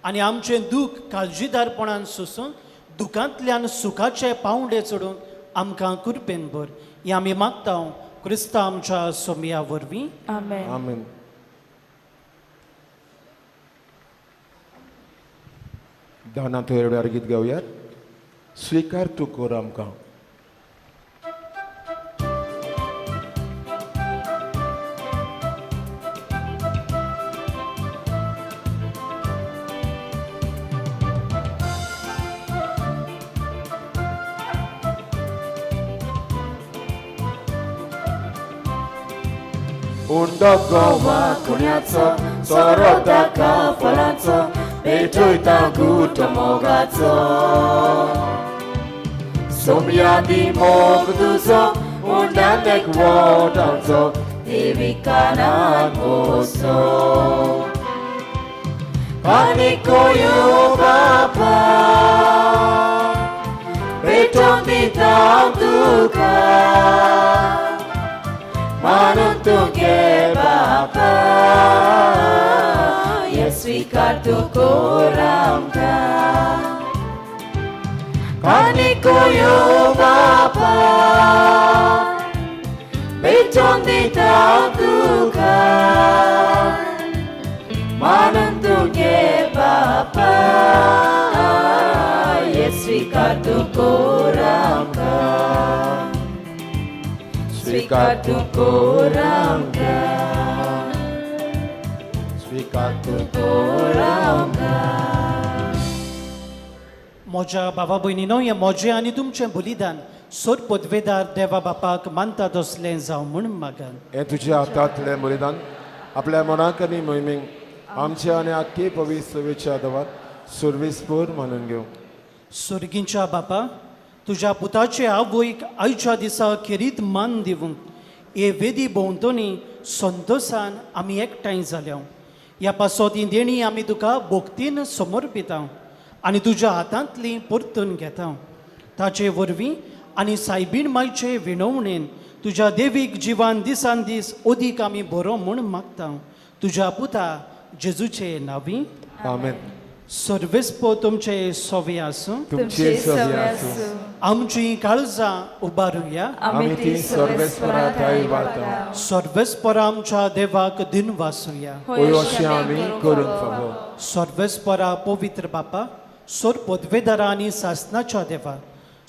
आनी आमचें दूख काळजीदारपणान सोसून दुखांतल्यान सुखाचे पावंडे चडूंक आमकां कृपेन भर. हें आमी मागता क्रिस्ता आमच्या सोमया वरवीं. आमेन. आमेन. दानांत वेळार गीत गावयात. स्वीकार तूं कर आमकां. उंडो गोवा खुण्याचो सोरो दाका फळांचो पेटयता गूट मोगाचो सोमया दी मोग तुजो उंड्यांत एक वोटांचो देवी कानान पोसो आनी कोयो बापा पेटोवन दिता हांव तुका मानून तुगे बापा हे स्वीकार तूं कर आमकां आनी कोयो बापा पेटोवन दिता हांव तुका मानून तुगे बापा हे स्वीकार तूं कर आमकां स्वीकार तूं कर आमकां स्वीकार तूं कर आमकां. म्हज्या भावा भयणीनो, हें म्हजें आनी तुमचें बलिदान सोर पदवेदार देवा बापाक मानता तसलें जावं म्हूण मागान. हें तुज्या हातांतलें बलिदान आपल्या मनाक आनी मोहिमेक आमच्या आनी आख्खे पवित्र सेवेच्या देवाक सुर्वेसपूर मानून घेवं. सुर्गींच्या बापा, तुज्या पुताचे आवयक आयच्या दिसा खेरीत मान दिवंक हे वेदी भोंवतणी संतोसान आमी एकठांय जाल्या. ह्या पासत ही देणी आमी तुका भक्तीन समर्पिता आनी तुज्या हातांतली परतून घेता. ताचे वरवीं आनी सायबीण मायचे विणवणेन तुज्या देवीक जिवान दिसान दीस अदीक आमी बरो म्हूण मागता. तुज्या पुता जेजूचे नांवी. आमेन. सर्वेस्पो तुमचे सोवे आसूं. तुमचे सवे आसूं. आमची काळजां उबारुया. आमी ती सर्वेस्परा ठांय उबारता. सर्वेस्परा आमच्या देवाक दिनवासुया. हय अशें आमी करूंक फावो. सर्वेस्परा पवित्र बापा, सोर पदवेदारा आनी सासनाच्या देवा,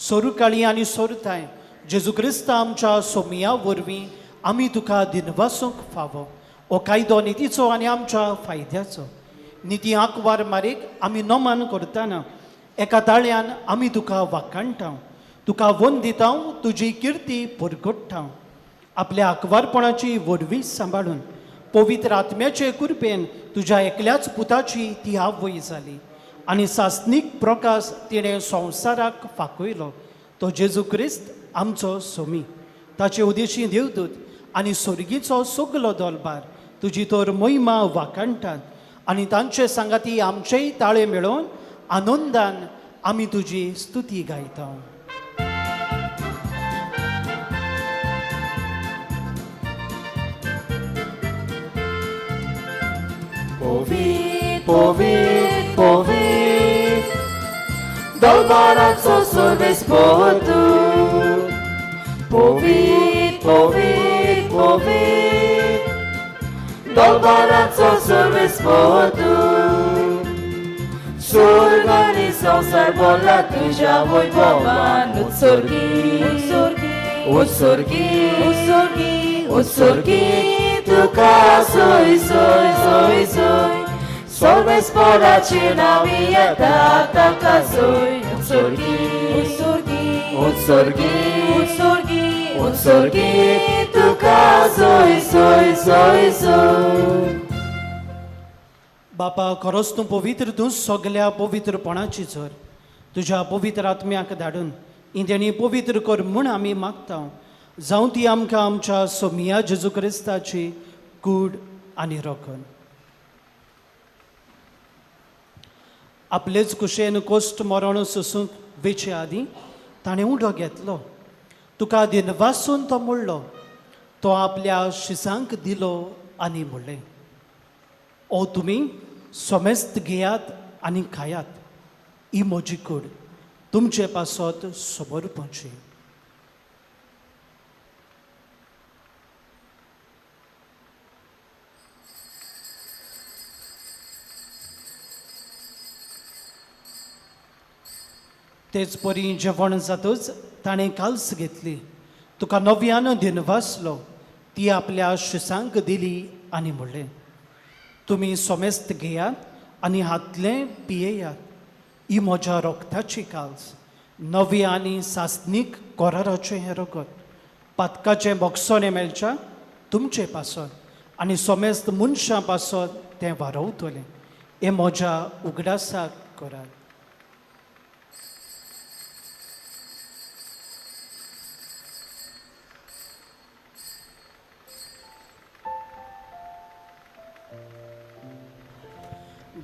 सोरुकाळी आनी सोरताय जेजू क्रिस्ता आमच्या सोमया वरवीं आमी तुका दिनवासूंक फावो. हो कायदो नितीचो आनी आमच्या फायद्याचो. निती आंकवार मारीक आमी नमन करतना एका ताळ्यान आमी तुका वाखाणटा, तुका वंदिता, तुजी किर्ती परगट्टा. आपल्या आंकवारपणाची वरवीं सांबाळून पवित्र आत्म्याचे कृपेन तुज्या एकल्याच पुताची ती आवय जाली आनी सासनीक प्रकाश तिणें संवसाराक फाकयलो. तो जेजू क्रिस्त आमचो सोमी. ताचे उदेशी देवदूत आनी सोर्गीचो सगलो दोलबार तुजी तर महिमा वाखाणटात आनी तांचे सांगाती आमचेय ताळे मेळोवन आनंदान आमी तुजी स्तुती गायता. पवित्र पवित्र पवित्र दलबाराचो सर्वेस्पर तूं. पवित्र पवित्र पवित्र दलबाराचो सर्वेस्पर तूं. स्वर्ग आनी संवसार भरला तुज्या वैभवान. उत्सर्गी उत्सर्गी उत्सर्गी उत्सर्गी तुका सोय सोय सोय सोय. सर्वेस्पराचे नांवी येता ताका सोय. उत्सर्गी उत्सर्गी उत्सर्गी उत्सर्गी उत्सर्गी तुका सोय सोय सोय सोय. बापा, खरोच तूं पवित्र, तूं सगल्या पवित्रपणाची झर. तुज्या पवित्र आत्म्याक धाडून ही देणी पवित्र कर म्हूण आमी मागता. जावं ती आमकां आमच्या सोमिया जेजू क्रिस्ताची कूड आनी रोखण. आपलेच कुशेन कोश्ट मरण सोसूंक वेचे आदीं ताणें उडो घेतलो. तुका दिनवासून तो म्हणलो. तो आपल्या शिसांक दिलो आनी म्हणलें, ओ तुमी समेस्त घेयात आनी खायात, ही म्हजी कूड तुमचे पासत समर्पणची. तेच परी जेवण जातच ताणें काल्स घेतली, तुका नव्यान दिनवासलो, ती आपल्या शिसांक दिली आनी म्हणलें, तुमी सोमेस्त घेयात आनी हातलें पियेयात, ही म्हज्या रोगताची काल्स, नवी आनी सासनीक कोराराचें हें रगत, पातकाचें बोगसोणें मेळच्या तुमचे पासत आनी सोमेस्त मनशां पासत तें वारवतलें, हें म्हज्या उगडासाक करात.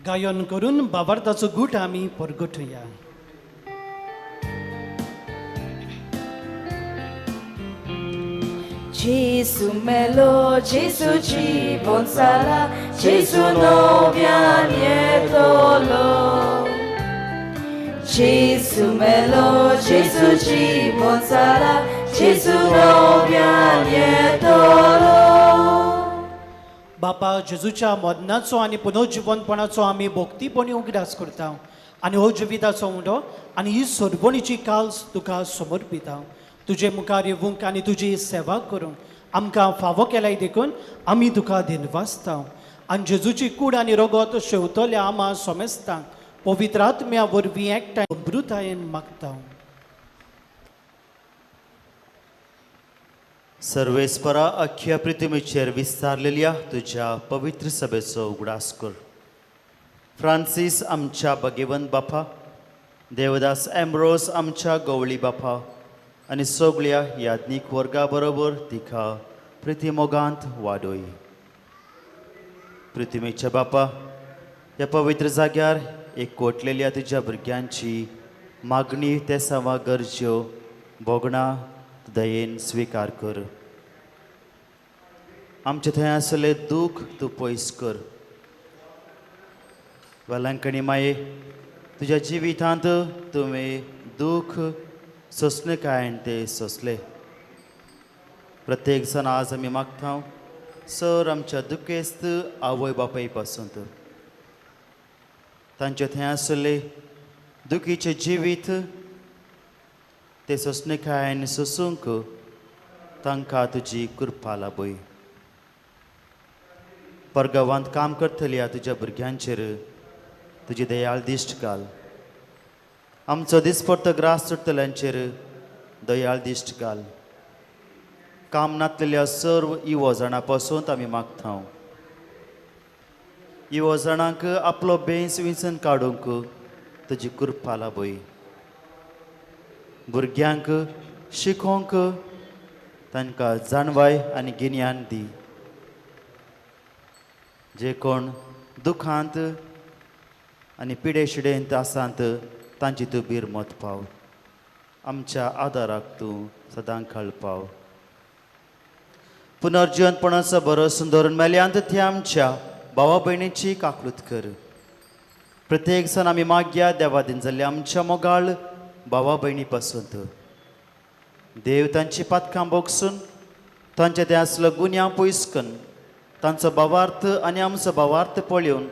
गायन करून बाबार्थाचो गूट आमी परगटुया. Gesù melo, Gesù जीवन सारा, Gesù नव्यान येतलो. Gesù melo, Gesù जीवन सारा, Gesù नव्यान येतलो. बापा, जेजूच्या मरणाचो आनी पुनर्जिवनपणाचो आमी भक्तीपणी उगडास करता आनी हो जिविताचो उंडो आनी ही सरबणीची काल्स तुका समर्पिता. तुजे मुखार येवंक आनी तुजी सेवा करूंक आमकां फावो केलाय देखून आमी तुका दिनवासता. आनी जेजूची कूड आनी रगत शेवतल्या आमा सोमेस्तांक पवित्र आत्म्या वरवीं एकठांय अमृतायेन मागता. सर्वेस्परा अख्ख्या पृथ्वीचेर विस्तारलेल्या तुज्या पवित्र सभेचो उगडास कर. फ्रांसीस आमच्या भगेवंत बापा, देवदास एम्ब्रोस आमच्या गवळी बापा आनी सगळ्या याज्ञीक वर्गा बरोबर तिका प्रितीमोगांत वाडोय. पृथ्वीच्या बापा, ह्या पवित्र जाग्यार एक कोटलेल्या तुज्या भुरग्यांची मागणी तेसांवा गरज्यो भोगणां दयेन स्विकार कर. आमचे थंय आसलें दूख तूं पयस कर. वेलांकणी माये, तुज्या जिवितांत तुवें दूख सोंसणकायेन तें सोंसलें. प्रत्येक जाण आज आमी मागता सर आमच्या दुखेस्त आवय बापाय पासून तांचे थंय आसलें दुखीचें जिवीत ते सोंसणकायेन सोसूंक तांकां तुजी कृपा लाभय. परगांवांत काम करतल्या तुज्या भुरग्यांचेर तुजी दयाळ दिश्ट घाल. आमचो दिसपट्टो ग्रास चडटल्यांचेर दयाळ दिश्ट घाल. काम नातलेल्या सर्व इवो जाणां पासून आमी मागता. इवो जाणांक आपलो बेंस विंचून काडूंक तुजी कृपा लाभय. भुरग्यांक शिकोवंक तांकां जाणवाय आनी गिन्यान दी. जे कोण दुखांत आनी पिडे शिडेंत आसात तांची तूं बिरमत पाव. आमच्या आदाराक तूं सदां काळ पाव. पुनर्जिवनपणाचो भरोसो दवरून मेल्यांत ती आमच्या भावा भयणीची काकळूत कर. प्रत्येक जाण आमी मागया देवादीन जाल्ल्या आमच्या मोगाळ भावा भयणी पासून देव तांची पातकां बोगसून तांचे ते आसलो गुन्यांव पयस करून तांचो भावार्थ आनी आमचो भावार्थ पळोवन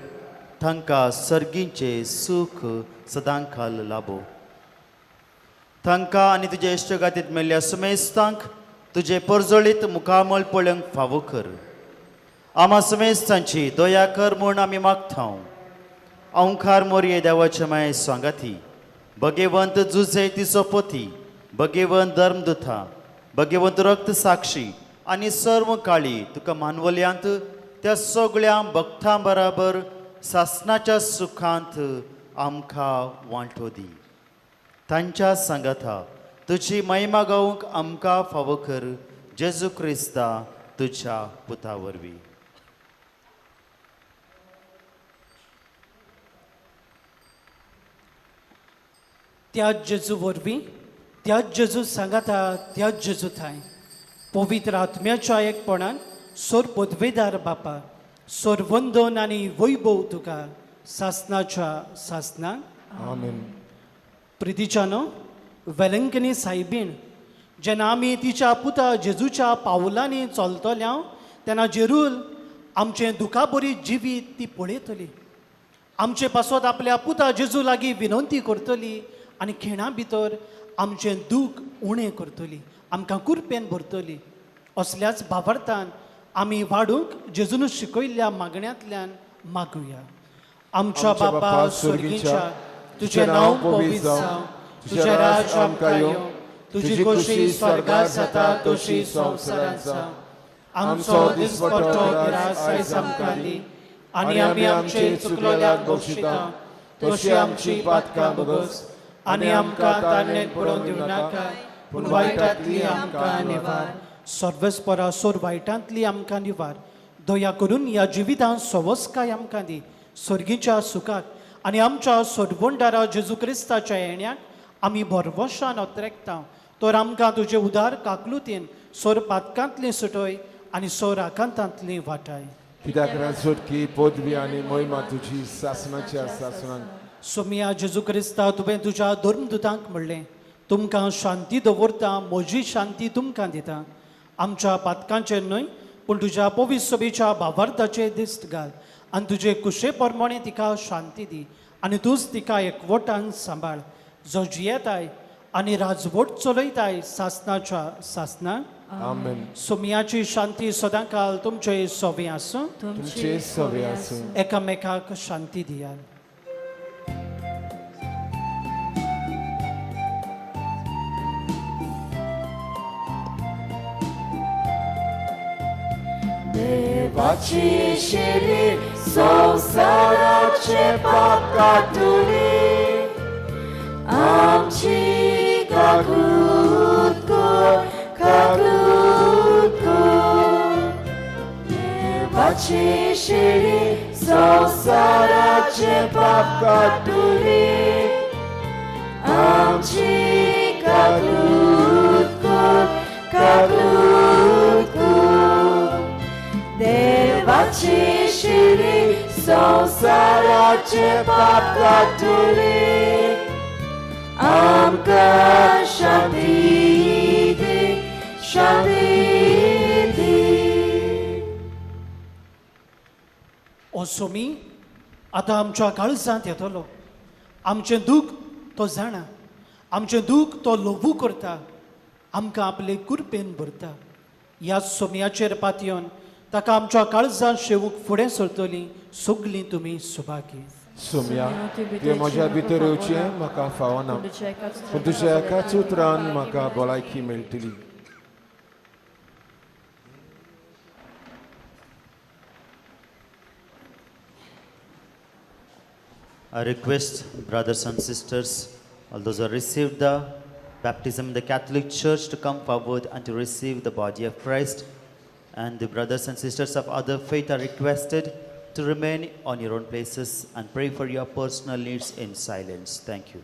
तांकां सर्गीचें सूख सदां काल लाबो. तांकां आनी तुजे इश्टगातींत मेल्ल्या सुमेस्तांक तुजें परजळीत मुखामळ पळोवंक फावो कर. आमा सुमेस्तांची दया कर म्हूण आमी मागता. ओंकार मोरये देवाचे माये सांगाती, भगेवंत जुझे तिचो पती, भगेवंत धर्मदुता, भगेवंत रक्त साक्षी आनी सर्व काळी तुका मानवल्यांत त्या सगळ्या भक्तां बराबर सासनाच्या सुखांत आमकां वांटो दी. तांच्या सांगाता तुजी महिमा गावंक आमकां फावो कर, जेजू क्रिस्ता तुज्या पुता वरवीं. त्याच जेजू वरवीं, त्याच जेजू सांगाता, त्याच जेजू थांय पवित्र आत्म्याच्या एकपणान सोर पदवेदार बापा, सोर वंदन आनी वैभव तुका सासनाच्या सासनाक. आमेन. प्रितीच्यानो, वेलंकनी सायबीण जेन्ना आमी तिच्या पुता जेजूच्या पावलांनी चलतल्या तेन्ना जेरूल आमचें दुखाबरी जिवीत ती पळयतली, आमचे पासत आपल्या पुता जेजू लागीं विनंती करतली आनी खिणा भितर आमचें दूख उणें करतली, आमकां कुरपेन भरतली. असल्याच भावार्थान आमी वाडूंक जेजून शिकयल्ल्या मागण्यांतल्यान मागुया. आमच्या बापा स्वर्गीच्या, तुजें नांव पवित्र जावं, तुजें राज्य आमकां येवं, तुजी खोशी स्वर्गार जाता तशी संवसारांत जावं. आमचो दिसपट्टो ग्रास आयज आमकां दी आनी आमी आमचे चुकलेल्यांक बक्षिता तशी आमची पातकां भोगस आनी आमकां ताणें पडोवन दिवं नाका, पूण वायटांतली आमकां निवार. सर्वस्परा सोर वायटांतली आमकां निवार. दया करून ह्या जिवितांत सवस्काय आमकां दी, सर्गीच्या सुखाक आनी आमच्या सोडवणदारा जेजू क्रिस्ताच्या येण्याक आमी भरवशान अत्रेकता. तर आमकां तुजे उदार काकलुतीन सोर पातकांतली सुटय आनी सोर आकांतांतली वाटाय. कित्याक राजवटकी पदवी आनी मोहिमा तुजी सासणाच्या सासणान. सोमिया जेजू क्रिस्ता, तुवें तुज्या धर्मदुतांक म्हणलें, तुमकां शांती दवरता, म्हजी शांती तुमकां दिता. आमच्या पातकांचेर न्हय पूण तुज्या पवित्र सभेच्या भावार्थाचे दिश्ट घाल आनी तुजे कुशे प्रमाणे तिका शांती दी आनी तूंच तिका एकवटान सांबाळ, जो जियेताय आनी राजवट चलयताय सासनाच्या सासनाक. आमेन. सोमियाची शांती सदांकाल तुमचे सोबे आसूं, तुमचे सवे आसूं. एकामेकाक शांती दियात. देवाची शिरी संवसाराचे पाप कातुली, आमची काकूत कर, काकूत कर. देवाची शिरी संवसाराचे पाप कातुली, आमची काकूत कर, काकूत कर. देवाची शिरी संवसाराचे पाप कातुली, आमकां शांती दी, शांती दी. ओ सोमी आतां आमच्या काळजांत येतलो. आमचें दूख तो जाणा, आमचें दूख तो ल्हवू करता, आमकां आपले कुरपेन भरता. ह्या सोमयाचेर पातयेवन ताका आमच्या काळजांत शेवूंक फुडें सरतलीं सगलीं तुमी सुभागी. सोम्या, तुवें म्हज्या भितर येवचें म्हाका फावना, पूण तुज्या एकाच उतरान म्हाका भलायकी मेळटली. I request brothers and sisters, all those who received the baptism in the Catholic Church, to come forward and to receive the body of Christ. And the brothers and sisters of other faith are requested to remain on your own places and pray for your personal needs in silence. Thank you.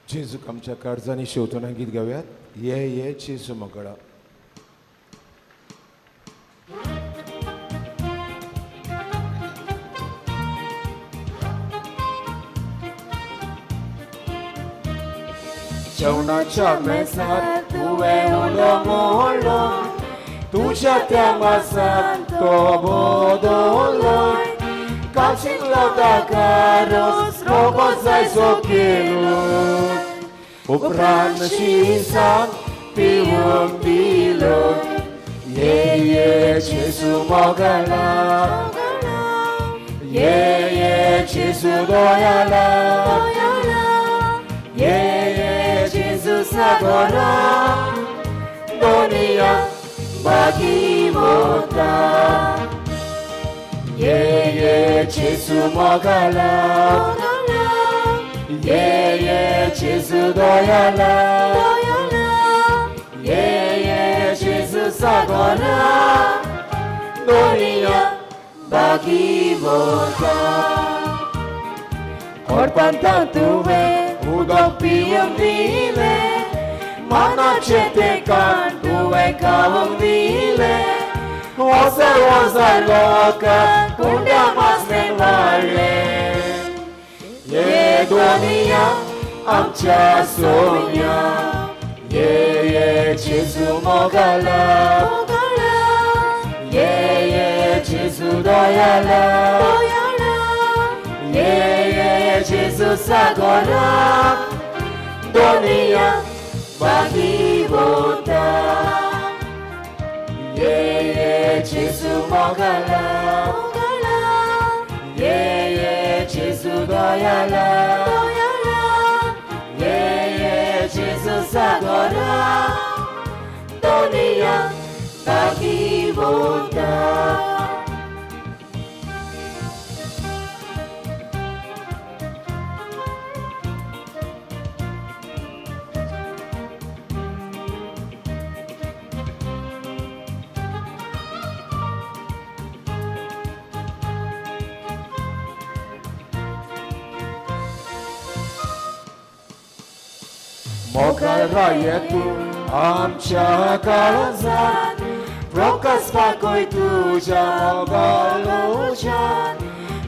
जेजूक आमच्या काळजांनी शेवतना गीत गावयात. ये ये जेजू मोगळा. जेवणाच्या मेजार तुवें उलो मोडलो, तुज्या त्या मासान तो बदलो, काशिल्लो ताका रोस रोगो जायसो केलो, उपरांत शिसान पिवंक दिलो. ये ये जेजू मोगला, ये ये जेजू दयाला, ये ये जेजू सागोरा, दोनिया बागी मोता. ये ये जेजू मोगला, ये ये जेजू दयाला, ये ये जेजू सागोरा, दोनिया बागी मोता. कोरपांता तुवें उदक पिवंक दिलें मनाचें तें कान तुवें खावंक दिलें वजार वजार लोकांक कुंड्या मासलें वाडलें ये दोनिया आमच्या सोम्या ये ये जेजू मोगाला ये ये जेजू दयाला ये ये जेजू सागोरा दोनिया बागीवता ये ये जेजू मोगाला ये ये जेजू दयाला ये ये जेजू सागोरा दोनिया बागीवता. मोगाळ तूं आमच्या काळजांत प्रकाशपाकूय तुज्या मोगाळ उज्यान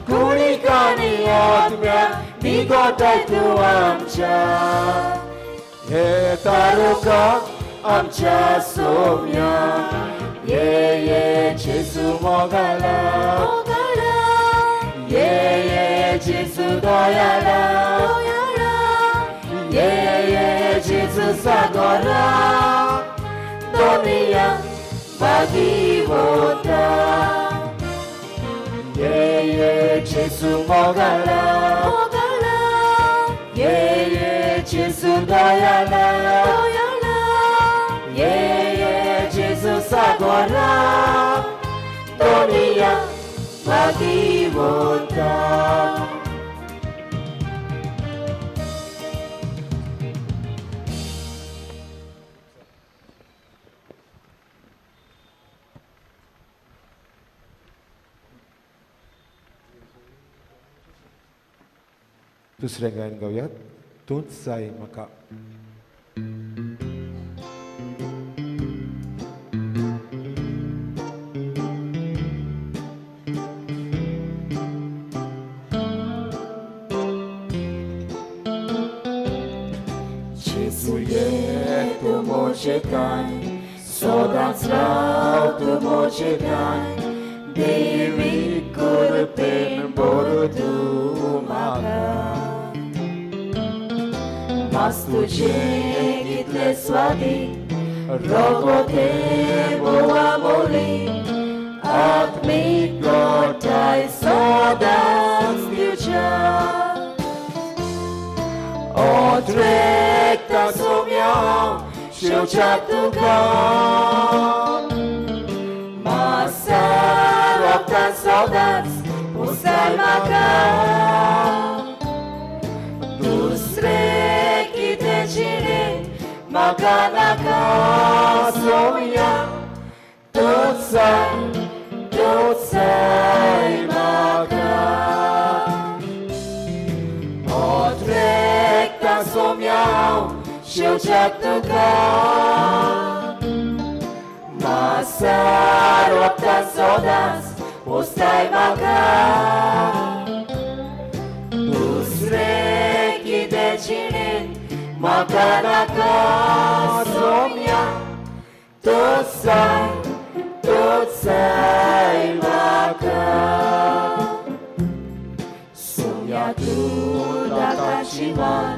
कुडीक आनी आत्म्याक निगोटाय तूं आमच्या हे तारुका आमच्या सोम्या ये ये जेजू मोगाला ये ये जेजू दयाला ये ये जेजू सागोरा दोनिया बागीवता ये ये जेजू मोगाला ये ये जेजू दयाला ये ये जेजू सागोरा दोनिया बागीवता. दुसरें गायन गावयात तूंच जाय म्हाका. जेजू ये तूं म्हजे ठांय सदांच राव तूं म्हजे ठांय देवी कृपेन भर तूं म्हाका मास तुजें कितलें स्वादीक रोगोते बोवा मोली आत्मीक गोठाय सदांच दिवच्या Odrekta सोम्या शेवच्या तुका मासा रोगतान सदांच पुसाय म्हाका दुसरें कितें जिणेंत म्हाका नाका सोम्या तूंच जाय म्हाका Odrekta सोम्या शेवच्या तुका मासा रोगतान सदांच पोसताय म्हाका दुसरें कितें जिणेंत म्हाका नाका सोम्या तूंच जाय म्हाका सोम्या तूं दाता जिवन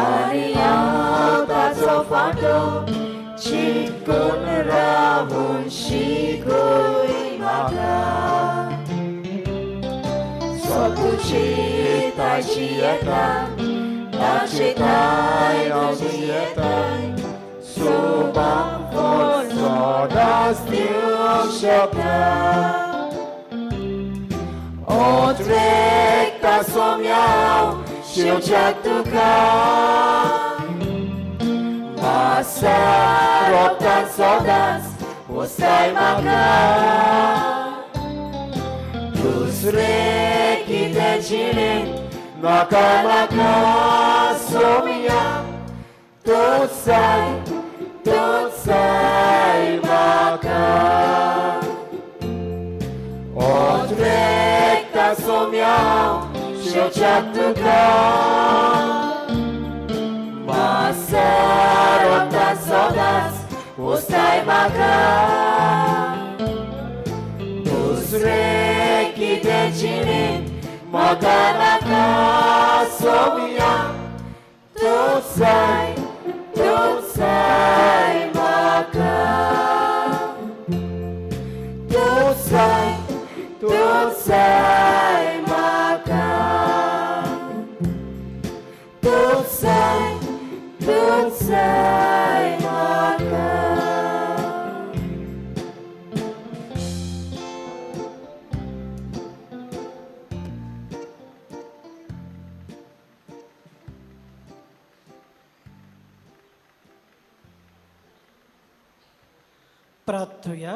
आनी हांव ताचो फांटो चिटकून रावून शिकय म्हाका सो तुजी ताजी येता ताजे ताय तुजी येताय सोबां फळ सदांच दिवंक शकता Odrekta सोम्या शेवच्या तुका मासा रोगतान सदांच पोसताय म्हाका दुसरें कितें जिणेंत नाका नाका सोमिया तूं जाय तूं जाय म्हाका ओद्रेकता सोम्या शेवच्याक तुका मासारोता सदांच उस्ताय म्हाका दुसरें कितें जिणेंत म्हाका नाका सोम्या तूं जाय म्हाका तूं जाय म्हाका तूं जाय म्हाका. प्रार्थुया.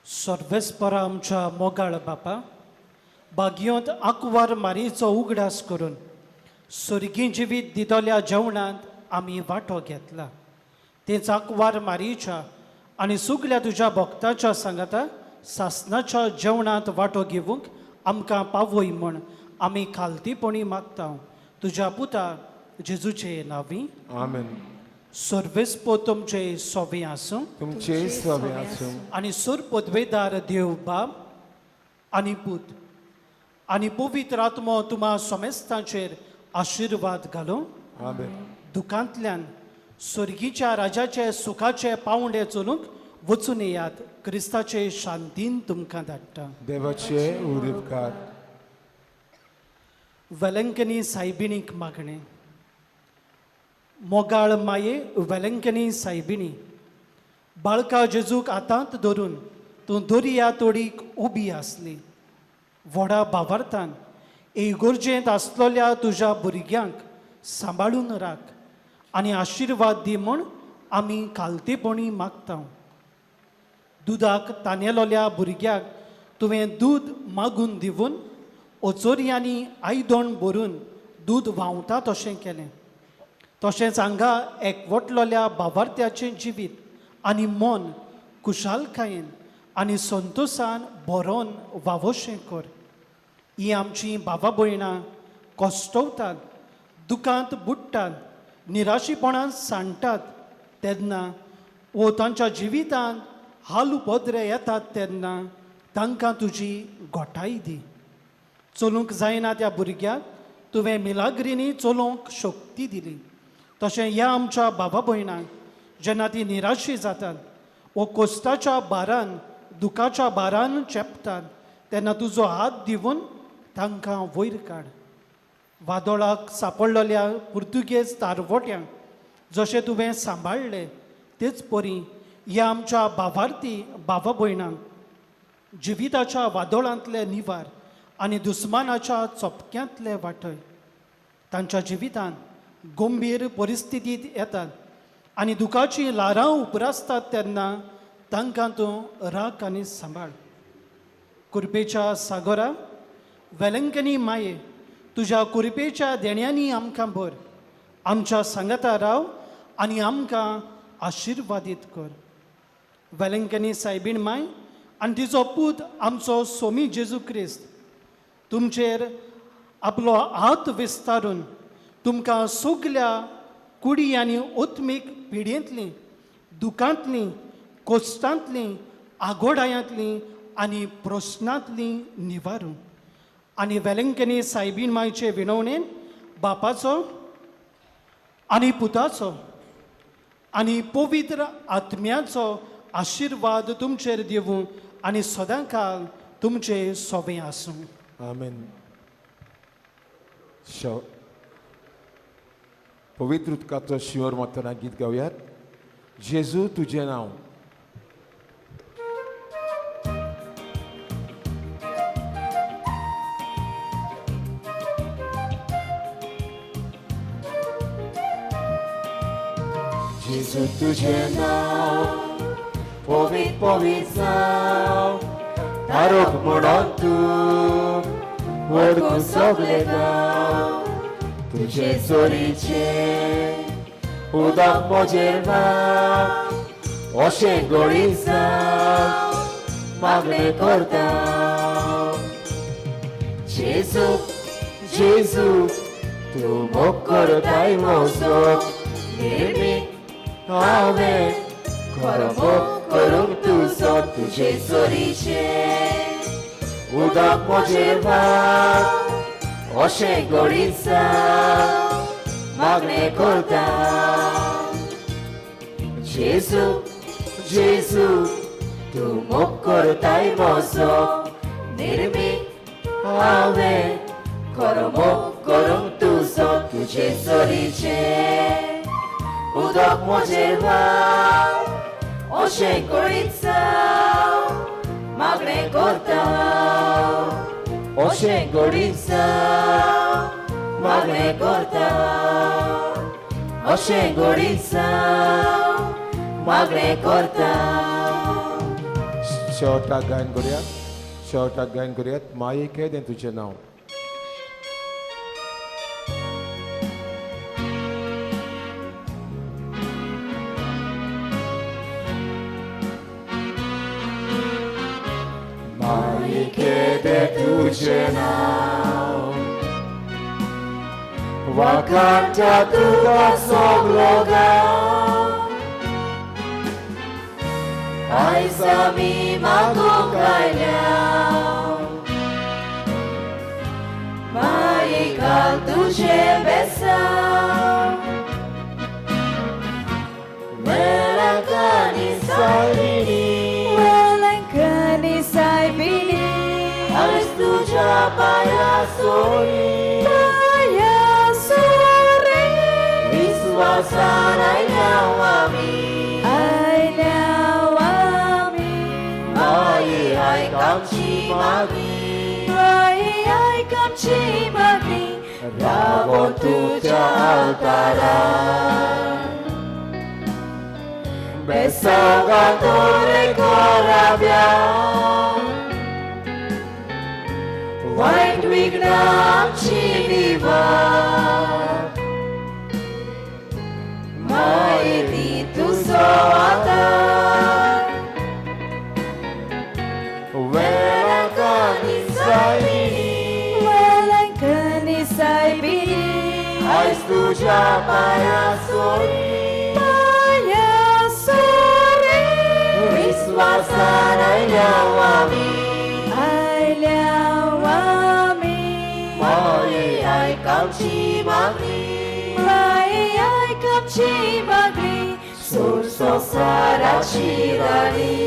सर्वेस्परा आमच्या मोगाळ बापा, बागयोंत आंकवार मारीचो उगडास करून सर्गीं जिवीत दितल्या जेवणांत आमी वांटो घेतला. तेच आंकवार मारीच्या आनी सगल्या तुज्या भक्ताच्या सांगाता सासनाच्या जेवणांत वांटो घेवंक आमकां पावय म्हूण आमी खालतीपणी मागता तुज्या पुता जेजूचे नांवी. आमेन. सर्वेस्पो तुमचे सोबे आसूं, तुमचे सोबे आसूं. आनी सुर पदवेदार देव बाप आनी पूत आनी पवित्र आत्मो तुमा सोमेस्तांचेर आशिर्वाद घालूं. आमेन. दुकांतल्यान स्वर्गीच्या राजाचे सुखाचे पावंडे चलूंक वचून येयात. क्रिस्ताचे शांतीन तुमकां धाडटा. देवाचे उरीपकार. वेलंकनी सायबिणीक मागणें. मोगाळ माये वेलंकनी सायबिणी, बाळका जेजूक हातांत धरून तूं दर्या तोडीक उबी आसली. व्हडा भावार्थान इगोर्जेंत आसलेल्या तुज्या भुरग्यांक सांबाळून राख आनी आशिर्वाद दी म्हूण आमी खालतेपणी मागता. दुदाक तानेलोल्या भुरग्याक तुवें दूद मागून दिवन ओचोरयांनी आयदण भरून दूद व्हांवता तशें केलें. तशेंच हांगा एकवटलोल्या बावार्थ्याचें जिवीत आनी मन खुशालकायेन आनी संतोसान भरोन वावोशें कर. ही आमची भावा भयणां कश्टवतात, दुकांत बुडटात, निराशीपणान सांडटात तेन्ना वो तांच्या जिवितांत हाल उपद्रे येतात तेन्ना तांकां तुजी गोठाय दी. चलूंक जायना त्या भुरग्याक तुवें मिलाग्रिनी चलोवंक शक्ती दिली. तशें ह्या आमच्या बाबा भयणांक जेन्ना ती निराशी जातात वो कोस्ताच्या भारान दुखाच्या भारान चेपतात तेन्ना तुजो हात दिवन तांकां वयर काड. वादोळाक सापडलेल्या पुर्तुगेज तारवट्यांक जशें तुवें सांबाळ्ळें तेच परी ह्या आमच्या भावार्थी बाबा भयणांक जिविताच्या वादोळांतले निवार आनी दुस्मानाच्या चोपक्यांतले वाटय. तांच्या जिवितांत गंभीर परिस्थितींत येतात आनी दुखाचीं ल्हारां उप्रासतात तेन्ना तांकां तूं राख आनी सांबाळ. कुर्पेच्या सागोरा वेलंकनी माये, तुज्या कुर्पेच्या देण्यांनी आमकां भर. आमच्या सांगाता राव आनी आमकां आशिर्वादीत कर. वेलंकनी सायबीण माय आनी तिचो पूत आमचो सोमी जेजू क्रिस्त तुमचेर आपलो हात विस्तारून तुमकां सगल्या कुडी आनी ओत्मीक पिडयेंतलीं, दुकांतलीं, कोश्टांतलीं, आगोडायांतलीं आनी प्रस्नांतलीं निवारूं. आनी वेलंकनी सायबीण मायचे विनवणेन बापाचो आनी पुताचो आनी पवित्र आत्म्याचो आशिर्वाद तुमचेर दिवूं आनी सदां काल तुमचे सोबें आसूं. आमेन. पवित्र उदकाचो शिंवर मारतना गीत गावयात. जेजू तुजें नांव. जेजू तुजें नांव पवित्र पवित्र नांव, तारक म्हणून तूं वळखूं सगळे गांव. तुजे जोरीचें उदक म्हजेर व्हांव अशें गोडीत जावं मागणें करता. जेजू जेजू तूं मोग करताय म्हजो निर्मीत हांवें खरो मोग करूंक तुजो. तुजे जोरीचें उदक म्हजेर व्हांव अशें गोडीत जावं मागणें करता. जेजू जेजू तूं मोग करताय म्हजो निर्मीत हांवें खरो मोग करूंक तुजो. तुजे जोरीचें उदक म्हजेर व्हांव अशें गोडीत जावं मागणें करता. अशें गोडीत जावं मागणें करता. अशें गोडीत जावं मागणें करता. शेवटाक गायन करुयात. शेवटाक गायन करुयात. माई केदें तुजें नांव. माई केदें तुजें नांव वाखाणटा तुका सगलो गांव. आयज आमी मागूंक आयल्या माई घाल तुजें बेसांव. वेळांकांनी सायबिणी वेळांकांनी सायबिणी आयज तुज्या पांया सोरी पांया सोरी विस्वासान आयल्या आमी आयल्या आमी. माई आयक आमची मागणी माई आयक आमची मागणी रावो तुज्या altarar. Besogatore korabia White wignam chiniva Maiti tu soata Welakani saibini Welakani saibini Ais tu japayasori Payasori Viswasan ailawami Ailawami Mai ai kamchi magri Mai ai kamchi magri Sur sosara chirari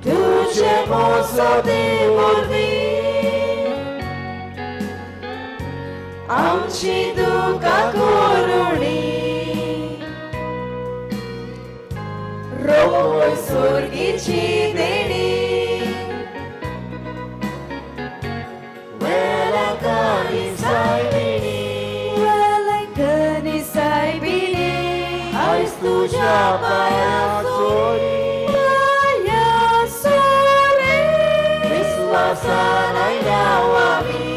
Tuje mozo de morvi Amchi duka koruni Roi surgichi deni Welakani saibini Welakani saibini Ais tuja payasori Payasori Viswasan ailawami